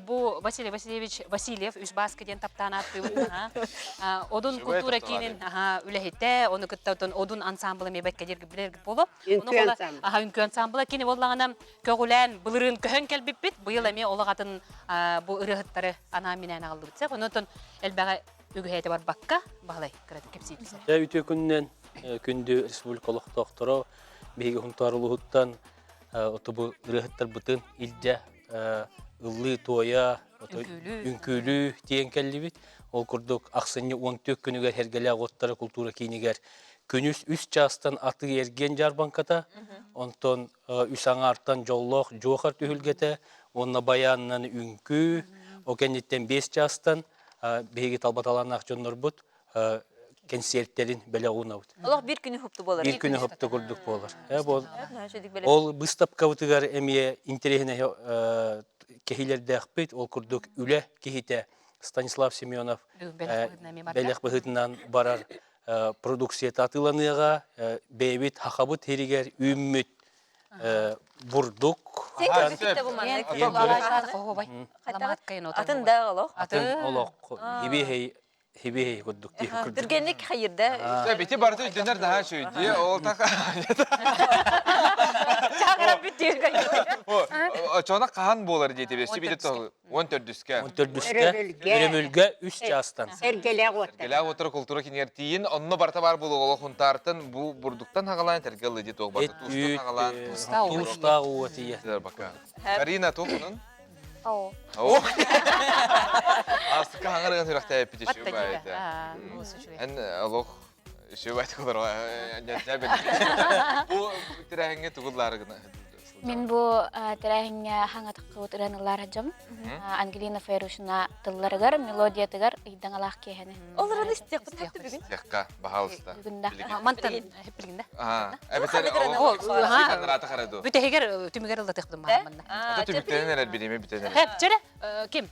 бу Василий Васильевич Васильев үс бааска диэн таптаан ааттыыбыт. Одун культура киинин үлэһитэ, ону кытта Одун ансамбла мебекке диир билэр боло.
Үҥкүү ансамбла.
Аха, үҥкүү ансамбла кини боллаҕына көҕүлээн былырыын көһөн кэлбиппит. Быйыл эмиэ олох атын бу ырыаһыттары анаан-минээн аҕаллыбыт. Онон элбэҕи үгүһээтэ барбакка Баһылай кыратык кэпсиир
Дьэ үтүө күнүнэн күндү республика олохтоохторо биһиги Хунтаар улууһуттан отобу ырыаһыттарбытын илдьэ ыллыы туойа үҥкүүлүү тиийэн кэллибит. Ол курдук ахсынньы 14 күнүгэр Эргэлээх уоттара култуура киинигэр күнүс үс чаастан атыы эргиэн дьаарбаҥката, онтон үс аҥаартан дьоллоох дьуохар түһүлгэтэ уонна байаанынан үҥкүү, ол кэнниттэн биэс чаастан биһиги талбаталааннаах дьоннорбут кэнсиэртэрин бэлэх уунабыт.
Олох биир күнү хупту буолар.
Биир күнү хупту курдук буолар. Ол быыстапкабытыгар эмиэ интэриэһинэй кэһиилэрдээхпит. Ол курдук үлэ киһитэ Станислав Семенов бэлэх быһыытынан барар продукцията атыыланыаҕа. Бэйэбит хахабыт сиригэр үүммүт бурдук.
Атын да олох.
Атын олох. Хибиһей хибиһей курдук дии курдук.
Түргэнник хайырда.
Бити барыта өйдөнөр наһаа үчүгэй. Ол так
Чаагырап бүттүр.
Чона хаһан буолар диэти бэсти биде Он төрдүскэ.
Он төрдүскэ. Өрөбүлгэ үс чаастан.
Эргэлээх уоттар.
Эргэлээх уоттар култуура кинигэр тиийин, онно барта бар буолуоҕа хунтаартан бу бурдуктан хагалаан тэргэ ылы дии туох барта туустан хагалаан.
Туустаах уот ийэ.
Карина туохунун?
Оо.
Астыкка хаҥарыган сүрэхтээппит үчүгэй баайда. Эн олох. Үчүгэй олору Бу тэрээһиҥҥэ тугуллаары гына
Мин бу тэрээһиҥҥэ хаҥатыккыбыт ырыанылар дьом Ангелина Файрушина тылларыгар, мелодиятыгар ыйдаҥалаах киэһэни.
Ол ырыаны истиэхпит хэпти бүгүн.
Истиэххэ, баһаалыста.
Бүгүн да.
Мантан хеппилгин да.
Эбэтэр ол харай ду.
Бүтэһигэр түмүгэр ыллатыахпытын баар манна.
Ата түмүктэнэн эрэр бириэмэ бүтэн эрэр.
Хэп, чөрө, ким?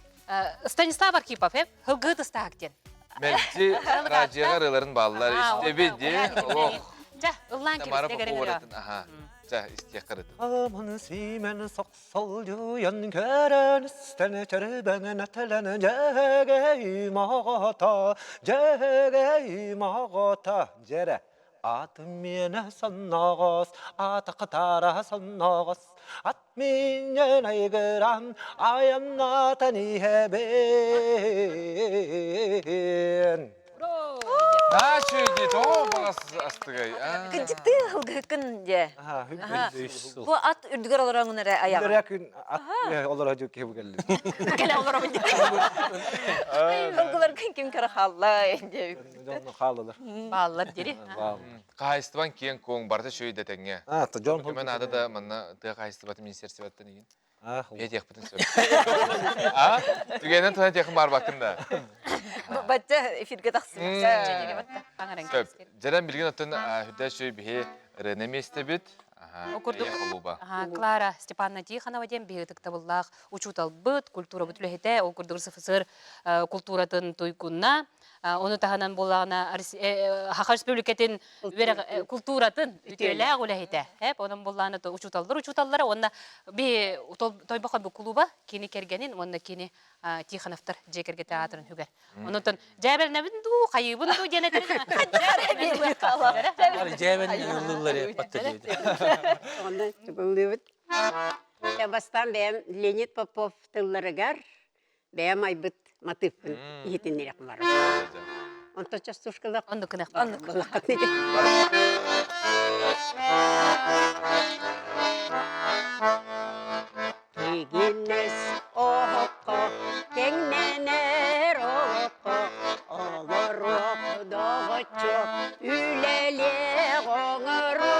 Станислав Архипов, эп, Хылгыһыт ыстаһак диэн.
Мэлдьи радиоҕа ырыаларын бааллар. Истэбит дии. Олох.
Чэ, ыллаан
Тамара
кэбистэ
Попова ырыатын. Аха. Чэ, истиэххэ ырытын.
Аман симен сақсалдьыйан көрөн истэн чөрбөҥөн этэлэн дьэһэгэй маҕата, дьэһэгэй маҕата дьэрэ Атым миэнэ сонноҕос, ата кытара сонноҕос, ат минньэн айгыран айаннатан иһэбин.
Наачы дии, тоҕо баҕас астыгай?
Кырдьыктыы ылгыһыккын дьэ. Бу ат үрдүгэр олороҥун эрэ аяҕын.
Үрдүгэр күн ат олоро дьу киһи бу кэлли.
Кэлэ олоробун дии. Ылгыларгын ким көрө хаалла диэбит.
Дьонно хааллылар.
Бааллар дири.
Хаһайыстыбан киэҥ-куоҥ, барыта үчүгэй да тэҥҥэ.
А, то дьон
Көмө наада да манна тыа хаһайыстыбатын министерствоттан игин. Этиэхпитин сөп. А? Түгэнэн туһан этиэххин баарбаккын да.
Бачча эфирге тахсыбыт.
Сөп. Дьэрэн билигин оттон үрдэ үчүгэй биһи ырыаны миэстэбит.
Ол курдук Клара Степановна Тихонова диэн биһи ытыктабыллаах учууталбыт, культурабыт үлэһитэ, ол курдук РСФСР култууратын туйгуна, Ону таһынан буоллаҕына Саха Республикатын култууратын үтүөлээх үлэһитэ. Онон буоллаҕына учууталлар учууталлара уонна би Тойбохой бу клуба кини кэргэнин уонна кини Тихоновтар дьиэ кэргэтэ аатырын хүгэр. Онон дьээбэлэнэбин дуу, хайыыбын дуу диэн этэрин
Дьээбэн ыллыллар эппатта диэбит.
Онно тугуллубут. Бастаан бэйэм Леонид Попов тылларыгар бэйэм айбыт матыыппын иһитиннэриэх барар. Онтон частушкалар
Оннук гынах
Тигинэс оһоххо тэҥнэнэр олоххо олоруох доҕоччу үлэлиэх оҥоро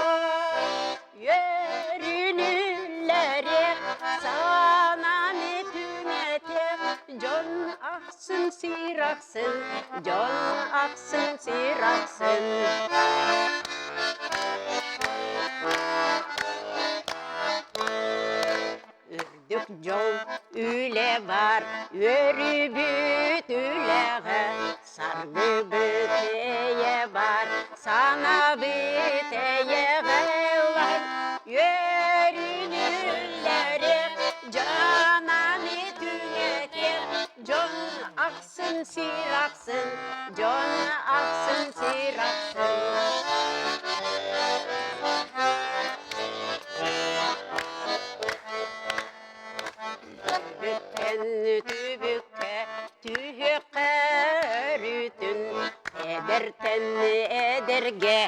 Үөрүнүллэриэх, санааны түҥэтиэх, дьон ахсын сир ахсын, дьон ахсын сир ахсын. Үрдүк дьол үлэ бар, үөрүүбүт үлэҕэ, Саргыбыт эйэ бар, санабыт эйэҕэ ылар, үөрүнүллэри дьананы түҥэтиэх, дьон ахсын сир ахсын, дьон ахсын сир ахсын. Түбүктэн түбүккэ түһүөххэ өрүтүн, эдэртэн эдэргэ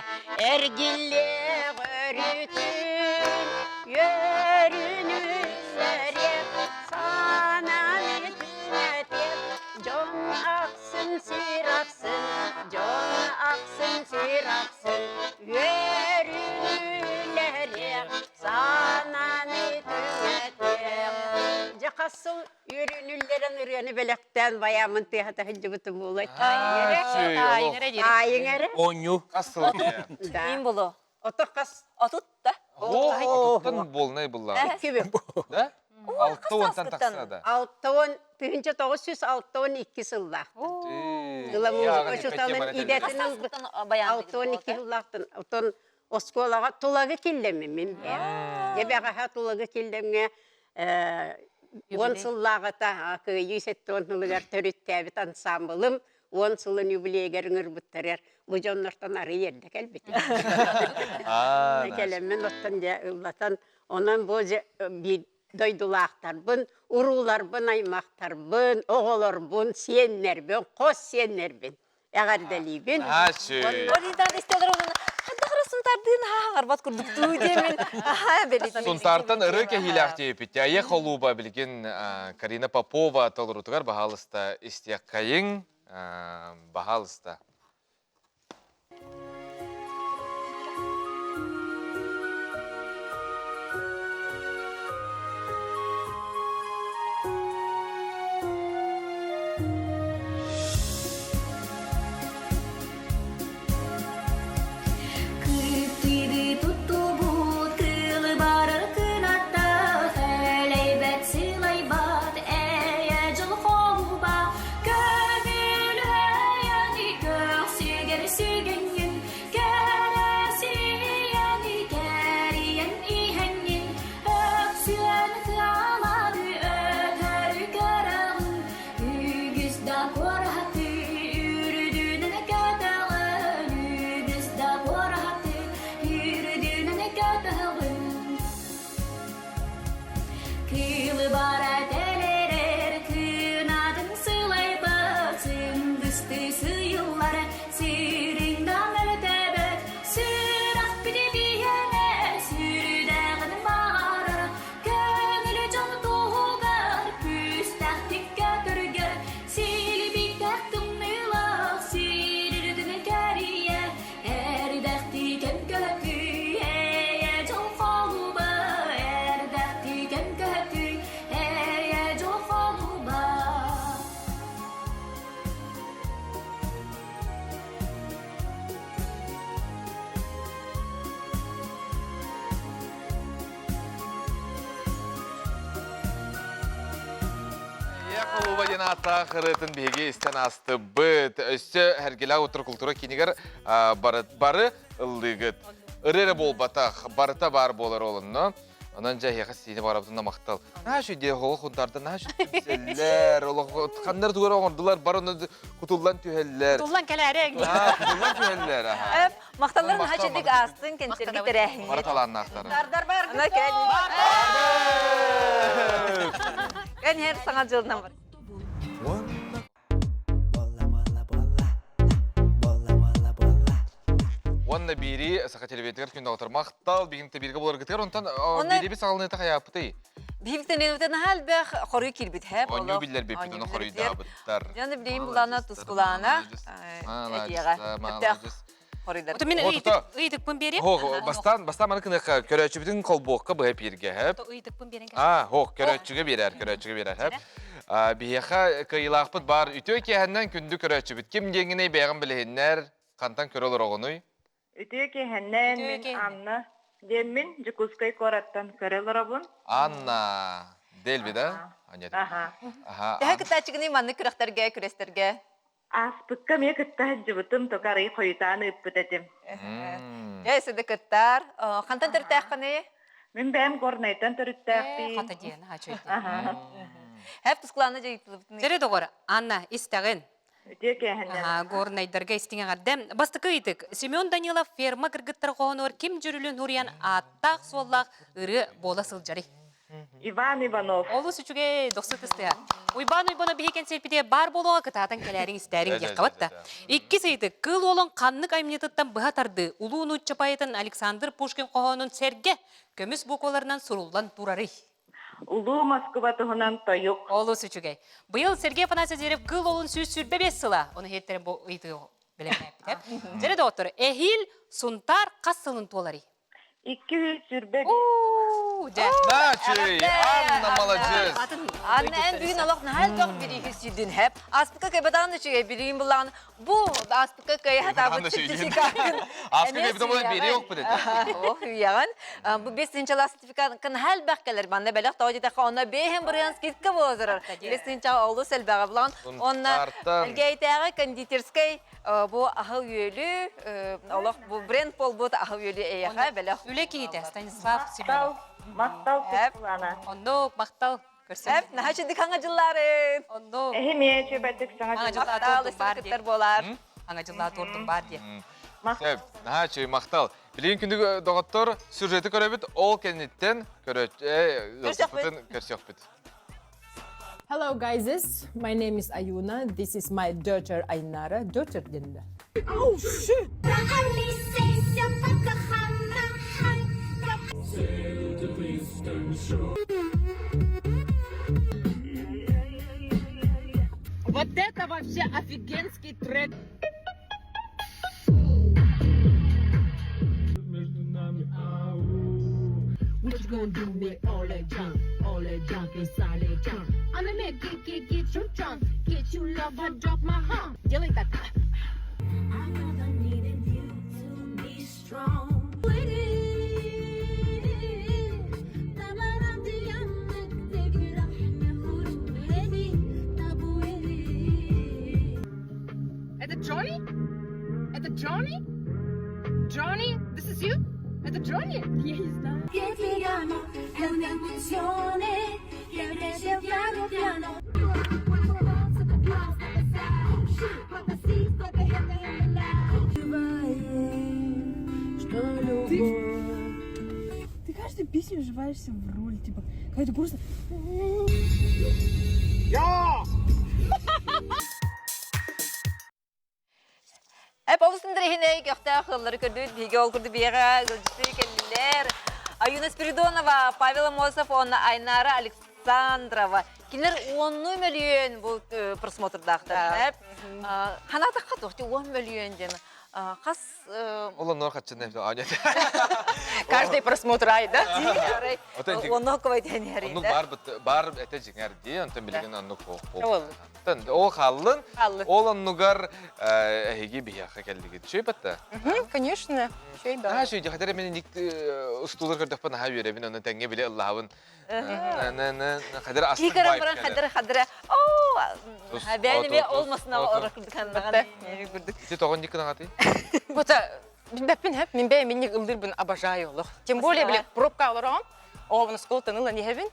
эргиллиэх өрүтүн, үөрүнүллэриэх, санааны түҥэтиэх, дьон ахсын сир ахсын, дьон ахсын сир ахсын, үөрүнүллэриэх, Саананы түҥэтиэх. Дьэ хас сыл үөрүүнүллэрэн ырыаны бэлэхтээн байаамын тыаһата сылдьыбытым буолуой. Таайыҥ эрэ.
Оонньуу.
Хас сыл
Мин боло.
Ото хас.
Отут да.
Отуттан буолнай булла. Да? 60-тан тахса да.
60 1962 сыллаах. Ыла музыка учууталын идэтин ылбыт. 62 сыллаахтан. Отон Оскуолаҕа Тулагы Киллэммин мин бэйэм. Дьэ бэҕэһээ Тулагы Киллэмҥэ уон сыллааҕыта Кыайыы 70 сылыгар төрүттээбит ансаамбылым уон сылын юбилейыгар ыҥырбыттарыгар бу дьоннортон арыый эрдэ кэлбитим. Кэлэммин оттон дьэ ыллатан онон бу дьэ биир дойдулаахтарбын, урууларбын, аймахтарбын, оҕолорбун, сиэннэрбин, хос сиэннэрбин эҕэрдэлиибин.
Сунтардыын хаһаҥарбат курдук дуу диэмин
Сунтаартан ырыы кэһиилээх диэбиппит. Айа холууба билигин Карина Попова толорутугар баһаалыста истиэххэйиҥ. Баһаалыста. холуба диэн ааттаах ырыатын биһиги истэн аастыбыт. Өссө Сэргэлээх утар култуура киинигэр бары ыллыыгыт. Ырыа эрэ буолбатах, барыта баар буолар олонно. Онон дьэ эһиэхэ сиини барабытын махтал. Наһаа үчүгэй олох хунтаарда наһаа үчүгэй олох ханнар тугар оҥордулар бар ону кутуллан түһэллэр.
Кутуллан кэлээрэҥ.
Кутуллан түһэллэр.
Махталларын наһаа үчүгэй аастын кэнсиэргэ тэрээһиҥҥит.
Бары талааннаахтар.
Тардар бар. Ана кэл. Кэн саҥа дьылынан бар.
Уонна биири саха телевизорыгар күн доҕотор махтал биһин табирга буларгытыгар онтон биириби саҕалыныыта хайааппытый?
Биһиги тэнинутен наһаа элбэх хоруй киирбит хэп.
Онньуу биллэрбиппит ону хоруйдаабыттар.
Дьону билигин булана тускулаана этиэҕэ. Өптөөх хоруйдар.
Мин ыйытыкпын биэриэм.
Хо, бастаан бастаан маны кыныха көрөөччүбүтүн холбуокка быһа пииргэ хэп.
Ыйытыкпын биэрэн
А, хо, көрөөччүгэ биэрэр, көрөөччүгэ биэрэр хэп. Биһиэхэ кыайыылаахпыт баар үтүө киэһэннэн күндү көрөөччүбүт. Ким диэҥҥинэй бэйэҕин билиһиннэр, хантан көрө олороҕунуй?
Үтүө киэһэннэн мин Анна диэммин Дьокуускай куораттан көрө олоробун.
Анна Дельви, да?
Аха.
Төһө кыттааччыгыный маннык күрэхтэргэ, күрэстэргэ?
Ааспыкка эмиэ кытта сылдьыбытым, только арый хойутаан ыыппыт этим.
Дьэ, өссө да кыттаар. Хантан төрүттээххиний?
Мин бэйэм Горнайтан төрүттээхпин.
Хата диэн,
Аха.
Хэп тускулаана дьайыттылыбытын.
Дьэрэ доҕор, Анна, истэҕин.
Үтүө кээһэннэр.
Горнайдарга истиҥ эҕэрдэ. Бастакы ыйытык. Семен Данилов ферма кыргыттар хоһоонугар ким дьүрүлүн уруйан ааттаах-суоллаах ырыа буола сылдьарый?
Иван Иванов.
Олус үчүгэй, дохсу тыстыа. Уйбаан Уйбана биһи кэнсиэрпитигэр баар буолуоҕа кытаатан кэлээриҥ истээриҥ диэххэ да. Иккис ыйытык. Кыыл уолун ханнык айымньытыттан быһа тардыы улуу нуучча поэтын Александр Пушкин хоһоонун сэргэ көмүс букваларынан суруллан турарый?
Улуу Москуба туһунан тойук.
Олус үчүгэй. Быйыл Сергей Афанасьевич Зверев кыыл уолун 125 сыла. Ону иһиттэрин бу ыйытыы бэлэмнээппитэ. Дьэрэ доҕоттор, эһиил Сунтаар хас сылын туоларый?
225.
Дьэ.
Начи, Анна маладьыас.
Анна эн бүгүн олох наһаа элбэх бирииһи сүүрдүн хэп. Ааспыкка кэбэтаҕын үчүгэй билигин буллаҕын бу ааспыкка кыайа хатаабыт сертификатын.
Ааспыкка кэбитэ буолан биэриэ окпут этэ.
Ох үйэҕин. Бу бес тыһыынчалаах сертификат наһаа элбэх кэлэр. Манна бэлэх тоҕо диэтэххэ онно бэйэһин бырыһан скидка буола турар. Бес тыһыынчаҕа олус элбэҕи булаҕын. Онно Элгээйитээҕи кондитерскай Бу аһы-үөлү, олох бу бренд буолбут аһы-үөлү эйэхэ бэлэх.
Үлэ киһитэ Станислав Семенов.
Махтал, Светлана.
Оннук, махтал.
Көрсөм. Наһаа үчүгдүк хаҥа дьыллаарын.
Оннук.
Эһи үчүгэйдик саҥа
дьыллаах баар кыттар буолар.
Аҥа дьыллаа туордум баар диye.
Сөп, наһаа үчүгэй, махтал. Билигин күндү доҕоттор, сюжеты көрөбүт, ол кэнниттэн көрсөхпүт.
Hello guys, my name is Ayuna. This is my daughter Ainara. Daughter dinda. Oh shit!
Вот это вообще офигенский трек. What you gonna do with all that junk? All that junk inside that junk. I'ma make get get get you drunk. Get you lover, drop my hump. Делай так. I never needed you to be strong. Это Джонни? Это Джонни? Джонни? This is you? Это Джонни? Я не знаю. Ты, ты каждую песню вживаешься в роль, типа, какая-то грустная.
Я! Эп олус интэриэһинэй көхтөөх ыаллары көрдүбүт биһиги ол курдук биэҕэ ыалдьыттыы кэллилэр. Аюна Спиридонова, Павел Амосов уонна Айнара Александрова. Кинилэр уоннуу мөлүйүөн бу просмотрдаахтар. Ханаатахха туох уон мөлүйүөн диэн хас
Ол оннугар хаччынна аанньа.
Каждый просмотр ай, да? Онно квайтен
Оннук бар бар этэ дьиҥэр дии, онтон билигин оннук Ол хааллын, ол оннугар эһиги биһиэхэ кэллигит. Үчүгэй батта?
Конечно, үчүгэй
да. Наһаа үчүгэй, хатар мен ник устуулар көрдөхпө наһаа үөрэбин, онно тэҥҥэ биле ыллаһабын. Хадыр
астык Киикэрэн баран хадыр хадыр оо. Бэйэни ол масына орор курдук аннаҕан.
Ити тоҕон диккын аҕатый?
Вот билбэппин хэп, мин бэйэм минник ыллыырбын обожаю олох. Тем более, били пробка олороҕум, оҕобун оскуолаттан ылан иһэбин.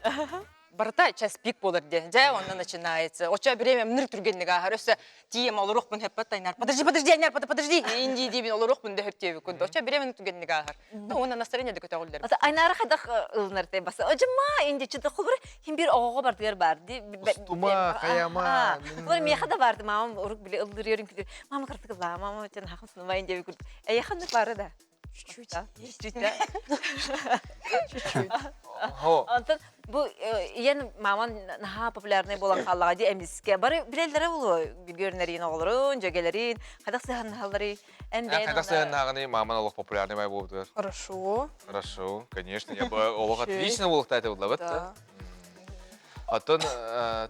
Барыта час пик буолар диэн. Дьэ, онно начинается. Оччо время мныр түргэнник ааһар. Өссө тиийэм олоруохпун хэппэт Айнар. Подожди, подожди, Айнар, подожди. Инди диибин олоруохпун да хөптүөбүккүн. Оччо время түргэнник ааһар. Уонна настроение да көтөҕүллэр.
Ата Айнара хайдах ылынар те баса. Ожма инди чыты холбур хим бир оҕоҕо бардыгар бар ди.
Устума, хаяма.
Олор миэхэ да барды мамам урук биле ыллырыырын күтүр. Мама кыртык ылла, мама тен хахын сыныбайын диэби курдук. Эйэханнык бары да.
Чуть-чуть.
Чуть-чуть, да? Чуть-чуть. Онтон бу ийэн маман наһаа популярный буолан хааллаҕа дии эмискэ. Бары билэллэрэ буолуо көрүнэриин оҕолорун, дьөгелэрин, хайдах сыһаннаһалларый? Эн бэйэн
Хайдах сыһаннаһаҕыный маман олох популярный бай буолбутугар?
Хорошо.
Хорошо, конечно. Я бы олох отлично буолуохтаата буллабыт.
Да.
Оттон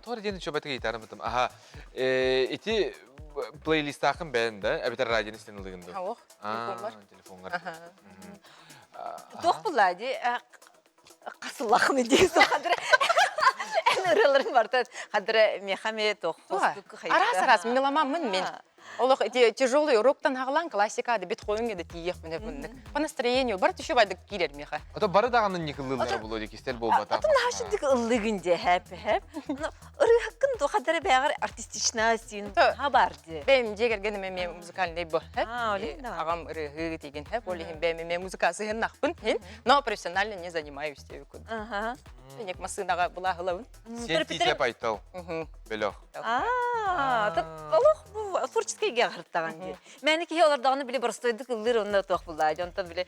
туох диэн үчүгэй ыйытарым Аха, ити плейлистаахын бэйэн да, эбэтэр радионы истэн ылыгын да?
Ох, телефоннар.
Телефонгар.
Туох булла ди қасыллахын дии хадра эн ырыаларын барта хадра мехаме тох
Арас арас меломанмын мен. Олох эти тяжелый уроктан хаҕалаан классика да бит хойуҥ да тиийиэх мин мыннык. По настроению бар түшү байдык киирэр меха.
Ото бары даҕаны никыллыыллара булуо дии кистэл буолбатах.
Атын наһашындык ыллыгын де хэп хэп. Ырыһаккын ту хадара бэҕэр артистична син ха бар ди.
Бэйм дьиэ кэргэним эмиэ музыкальный бу. Аҕам ырыһыы тигин хэп, ол иһин бэйм эмиэ музыка сыһыннахпын хин, но профессионально не занимаюсь диэбиккин. Ник массыынаҕа былааһылабын.
Сен тиитэ пайтал. Бөлөх.
Аа, олох бу творческий геҕыртаҕан дии. Мэни киһи олордоҕуна били боростуойдук ыллыыр онно туох буллаа дьонтон били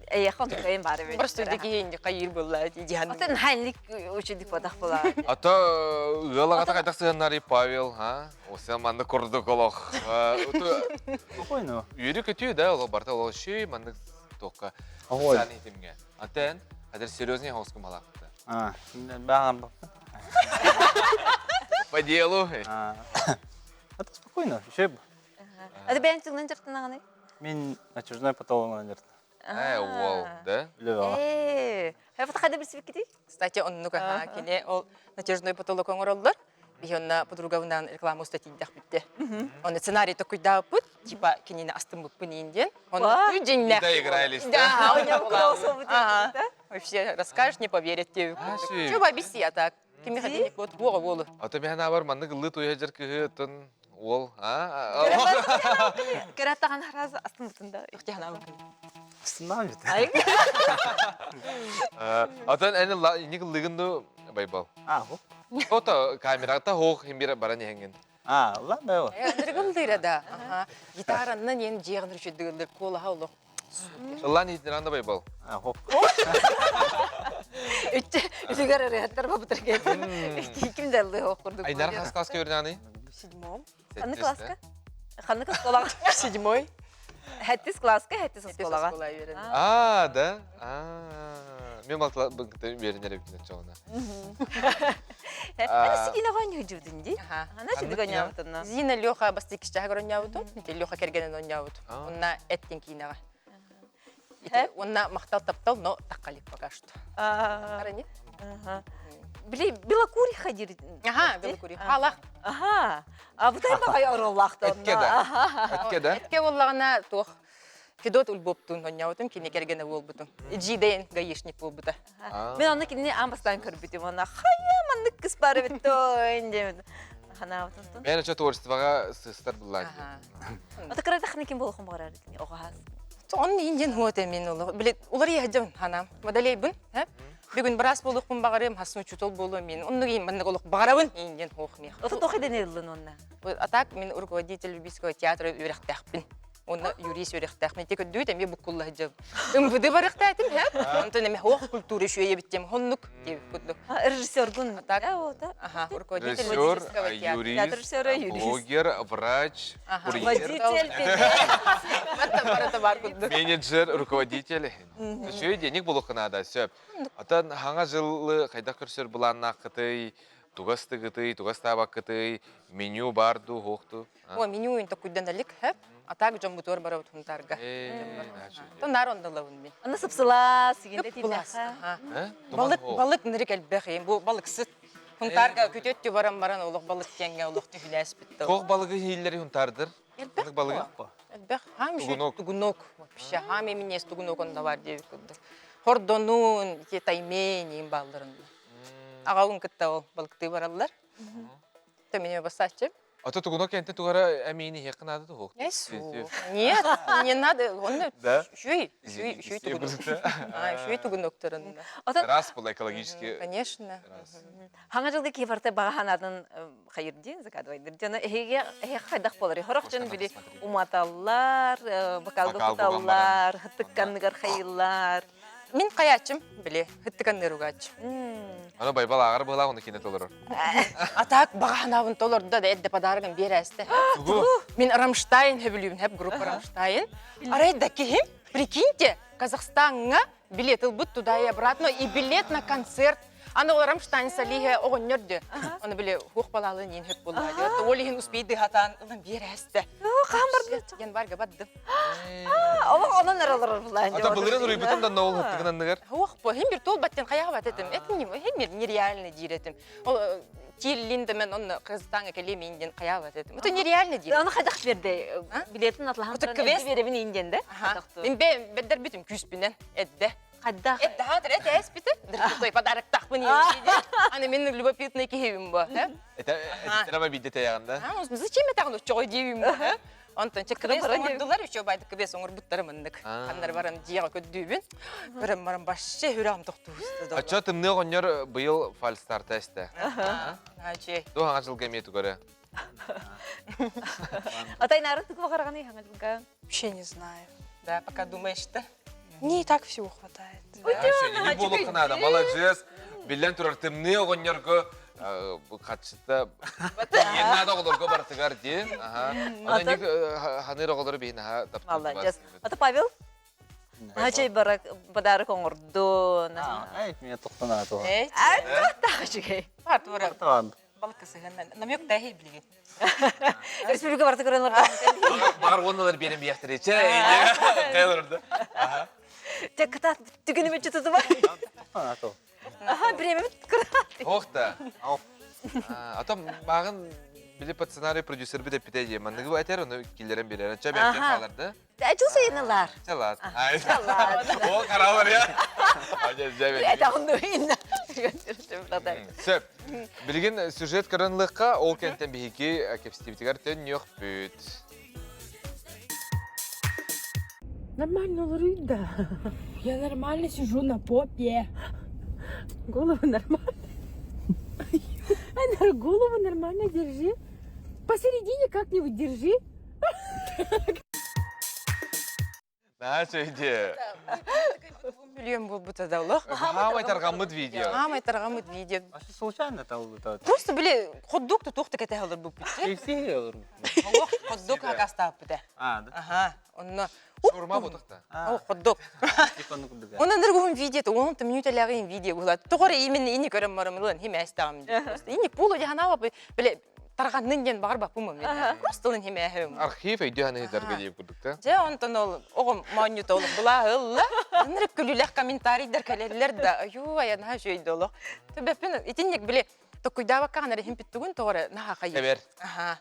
эйэхэ онтукайын баар эбит.
Боростуойдук киһи инди хайыыр буллаа дии
Атын хайнлик учудик бодах була.
Ата ыал аҕата хайдах сыһыннарый Павел, ha? Ося маннык курдук олох.
Спокойно.
Үөрүү көтүү да олох барта олох шүй маннык туохка. Сани тимге. Атын, хадыр серьезный хоскум малакта.
А, баҕам
По делу.
Это спокойно, еще
А ты бэйэн тылынан дьарыктанаҕыный?
Мин натяжной потологынан дьарыктанабын.
Э, уол, да?
Э, хайбата хайда билсибиккитий?
Кстати, оннук аха кини ол натяжной потолок оҥороллор. Биһи онно подругабынаан реклама уста тиийдэхпитте. Онно сценарий токуйдаабыппыт, типа кинини астыммыппын иин диэн. Онно дьиҥнээх.
Доигрались,
да? Да, Вообще расскажешь, не поверят тебе. Чуба объясни, а так. Кими хотели вот буола буолу.
А то мен бар маннык ыллы туя жер кыһы оттон уол, а?
Кыраттахан харазы астымытын да.
Астыннаам бит.
Отон эн ник ыллыгын ду байбал.
А, хоп.
Ото камерата хоох химбир баран иһэнгин.
А, ла да.
Ыргылдыра да. Гитараннан ен жиэгин үчүдүгүлдер куолаха олох.
Ыллан иһитинэн да байбал.
А, хоп.
Үчче үтүгэр ырыаттар бабытыр кэлин. Ким да ыллыы хоох курдук.
Айнар хас класска үөрэнэний?
Седьмом.
Ханны класска? Ханны оскуолаҕа?
Седьмой.
Хэттис класска, хэттис оскуолаҕа.
А, да? А, мен балтала үөрэнэр эбитин оччоҕуна.
Аны сигине оонньуу дии. Ана сидик оонньообутунна.
Зина Леха бастык киччаһа оонньообутум, ити Леха кэргэнин оонньообут. Онна эттин киинэҕэ. Онна махтал таптал, но таққалик пока что. Арани?
Били белокуриха диир.
Ага, белокуриха. Халах.
Аха. А бутай баҕай ороллаахта.
Этке да. Этке да.
Этке боллаҕына туох Федот Ульбоптуун онньообутум, кини кэргэнэ буолбутум. Жидейн гаишник буолбута.
Мен онно кинини аан бастаан көрбүтүм. Онно хайа маннык кыс бар эбит той диэбит. Ханаабытын.
Мен очо творчествоға сыстар буллар.
Ата кыратахны ким болохун баҕарар оҕоһаас.
Онно инден хуоте мен олох. Билет улар яһдым ханам. Модалейбын, һэ? Бүгүн быраас буолуохпун баҕарыам, хасын учуутал буолуом мин. Оннук иин маннык олох баҕарабын инден хуох миэх.
Ото тох иден ыллын онна.
А так мин руководитель Любительского театра үөрэхтээхпин. Онно юрист үөрэхтээхпин. Ити көрдүүт эмиэ буккулла сылдьабын. МВД барыахтаатым, һэ? Онтон эмиэ хуох культура үчүгэйэ биттем. Хоннук диэбит курдук.
Режиссергун.
Так. Ага, руководитель
Режиссер,
Любительского театра.
юрист, блогер, врач, курьер.
Барыта бар курдук.
Менеджер, руководитель. Үчүгэй денег булуохха наада, сөп. Отон хаҥа жылы хайдах көрсөр былааннааххытый, тугас тыгытый, тугас таабаккытый, меню бар дуу, суох дуу?
О, меню ин токуйдан алик, хэп. А так дьон бутуор барабыт хунтарга. Тонар ондалабын мен.
Аны сыпсылаас, сигинде
Булас. Балык, балык нырык элбэх, бу балыксыт. Хунтаарга күтүөттү баран баран олох балык диэҥҥэ олох түһүлээспит.
Туох балыгы иһиллэри хунтаардыр? Элбэх балыгы?
Элбэх. Хаам еще тугунок. Вообще, хаам эминес тугунок онно бар диэбит курдук. Хордонуун, ити таймень им баалларын. Аҕабын кытта ол балыктыы бараллар. Тэмине бассааччы.
А то тугунок кэнтэ тугара эмиин иһиэххэ наада туһук.
Нет, не надо. Он үшүй, үшүй, үшүй тугунок. А, үшүй тугуноктарын.
Раз был экологически.
Конечно.
Хаҥа жылга киһи баҕа санаатын хайырдиин загадывайдыр. Дьоно эһиги эһиэхэ хайдах буолар? Хорох дьон били уматаллар, бокалга куталлар, хыттыкканныгар хайыллар.
Мин хайааччым, били, хыттыканныыр угааччым.
Аны Байбал ааҕар быһалаах оны кине толорор.
А так баҕа толордо да эдде подарогын биэрээсте. Мин Рамштайн хөбүлүүбүн хэп группа Рамштайн. Арай да киһим, прикиньте, Казахстаҥҥа билет ылбыт туда и обратно и билет на концерт. Аны ол Рамштайн Салиhe оҕонньор дө. Оны били хуох балаалын иин хөп булла. Ол иһин успейды хатаан ылан биэрээсте.
Хаан барды.
Январьга бардым.
Олох онон эрэ олорор булаан.
Ата былырын уруйбутун да ол хыттыгын анныгар.
Хуох бу хим бир тол баттен хаяга бат этим. Это не хим бир нереально диир этим. Ол тиэллин да мен онно Кыргызстанга келемин диэн хайаа бат этим. Это нереально диир.
Аны хайдах берди? Билетин атлахан туран
квест
беребин инден да?
Мен беддер бүтүм күүспүнен эдде.
Хайдах?
Эдде хаатыр эт эспити. Дыртой подарок тахпын Аны мен любопытный киһибин бу.
Это это бидде таягында.
Зачем это оно чой диибин бу? Онтон чэ квест оҥордулар, үчү байды квест оҥорбуттара мындык. Ханнар баран дьиэҕэ көрдүүбүн. Көрөн баран башше хүрээм тохтуусту.
Ачча тымныы оҕонньор быйыл фальстарта эстэ.
Ачи.
Ду хаҥа жылга эмиэ тугары.
Атай нарын тугу баҕараҕыный хаҥа жылга?
Вообще не знаю.
Да, пока думаешь-то.
Не и так всего хватает.
Не буолуохха наада, маладьыас. Биллэн турар тымныы оҕонньорго хаччыта тиийэн наада оҕолорго барытыгар дии. Аны ханыыр оҕолору биһин аха
Маладьыас. Ата Павел? Хачай барак подарок оҥордун.
Эй, меня тоқтана туға.
Эй,
тахачыгай.
Бар, Балка сыһыннан. Намек да билигин.
Республика барты көрөн
Бар онналар берем бияқтыр. Чэ, кайлар
Те кытаат түгүнүмө чутутуба. Аха, биремит кыраат.
Охта. Ата мағын били под сценарий продюсер бит эпите же. Манныгы этер оны киллерен берер. Чэ бәктен халарды.
Жыл сайынылар.
Чалат. О, каралар я. Сөп. Билигин сюжет көрөнлыққа ол кенттен биһиги кепстибитигэр төннүөх бүт.
Нормально да. Я нормально сижу на попе. Голову нормально. Голову нормально держи. Посередине как-нибудь держи.
Наһаа үчүгэй
Миллион буолбута да олох.
Хаамай тарҕаммыт видео.
Хаамай тарҕаммыт видео.
Случайно талбыта.
Просто били ходдук тутух так это олор буппут. Олох ходдук хакастааппыта.
А, да.
Ага. Онно
Шаурма бутахта.
О, ходдук. Онон ныргуһун видео, он там минуталягын видео була. Тоҕор именно ини көрөн барым ылан химээстаам. Ини пулу жаханава биле тарҕаннын диэн баҕар баппым мен. Просто ылын химээһим.
Архив өйдүү ханыһытарга диэп курдук та.
Дьэ онтон ол оҕом моонньута олох былааһылла. Ынырык күлүлэх комментарийдар кэлэллэр да аюу айанаһа үчүгэй олох. Төбөппүн итинник били токуйдаабакка эрэ химпиттугун тоҕо наһаа хайыр.
Эбэр.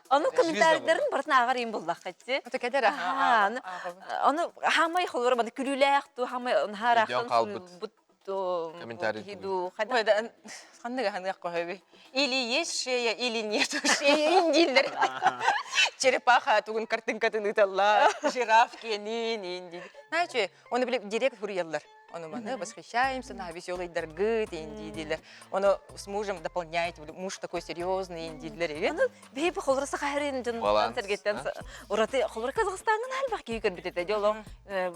Ону комментарийдарын барытын ааҕар иин буллахха ти.
Кэдэр
Ону хаамай холоро маны күлүүлээх ту хаамай наһаараахтан
хаалбыт.
суруйбут
Комментарий
Ханныга ханныга көһөбүй. Или есть шея, или нету шеи индиллер. Черепаха тугун картинкатын ыталла, жираф кенин инди. Знаете, оны биле директ хурияллар. Оны маны восхищаемся, на веселый даргыт индидилер. Оны с мужем дополняет, муж такой серьезный индидилер.
Оны бейбі холрасы қайрын жын
Баланс,
сергеттен ураты холры Казахстанын әлбақ күйі көрбітеді. Жоло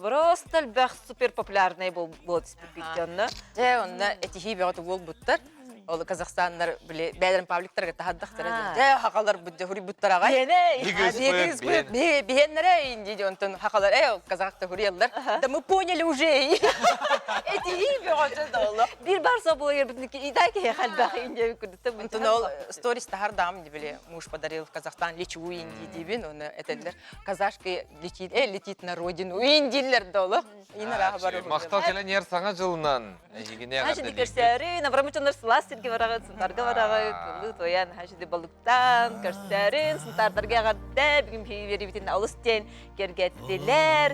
просто әлбақ супер популярный бол бол түспүт
Дьэ, онно этиһии бөҕө буолбуттар. Ол Казахстаннар биле бэйэлэрин пабликтарга таһаддахтара. Дьэ, хахалар бу хуруйбуттар аҕай.
Биһиэнэ.
Биһиэннэрэ инди онтон хахалар э казахта хуруйаллар. Да мы поняли уже. Этиһии бөҕөтө да олох.
Бир барса була ербитники идай ки халбах инде күдүттэ
Онтон ол сторис тахардам биле муж подарил в Казахстан лечу инди дибин оны этеллер. Казашка летит, э, летит на родину. Индиллер да олох. Инара бар.
Мактал кэлэн ер саҥа жылынан. Эһигине
Значит, дикерсәрі, набрамычандар сылас. сиргэ бараҕыт, Сунтаарга бараҕыт, ыллыы туойан, хаһан балыктаан, көрсөөрүн, Сунтаардарга эҕэрдэ, бүгүн биэриибитин олус диэн кэргэттилэр.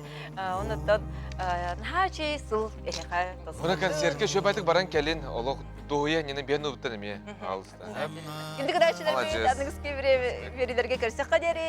Онуттан наһаа үчүгэй сыл эһиэхэ
Мына концертка шөбәтик баран кэлин, олох дуһуя нина биэн убуттан эмиэ алыста.
Күндү көрөөччүлэрбит, аныгыскы биэриилэргэ көрсөххө диэри.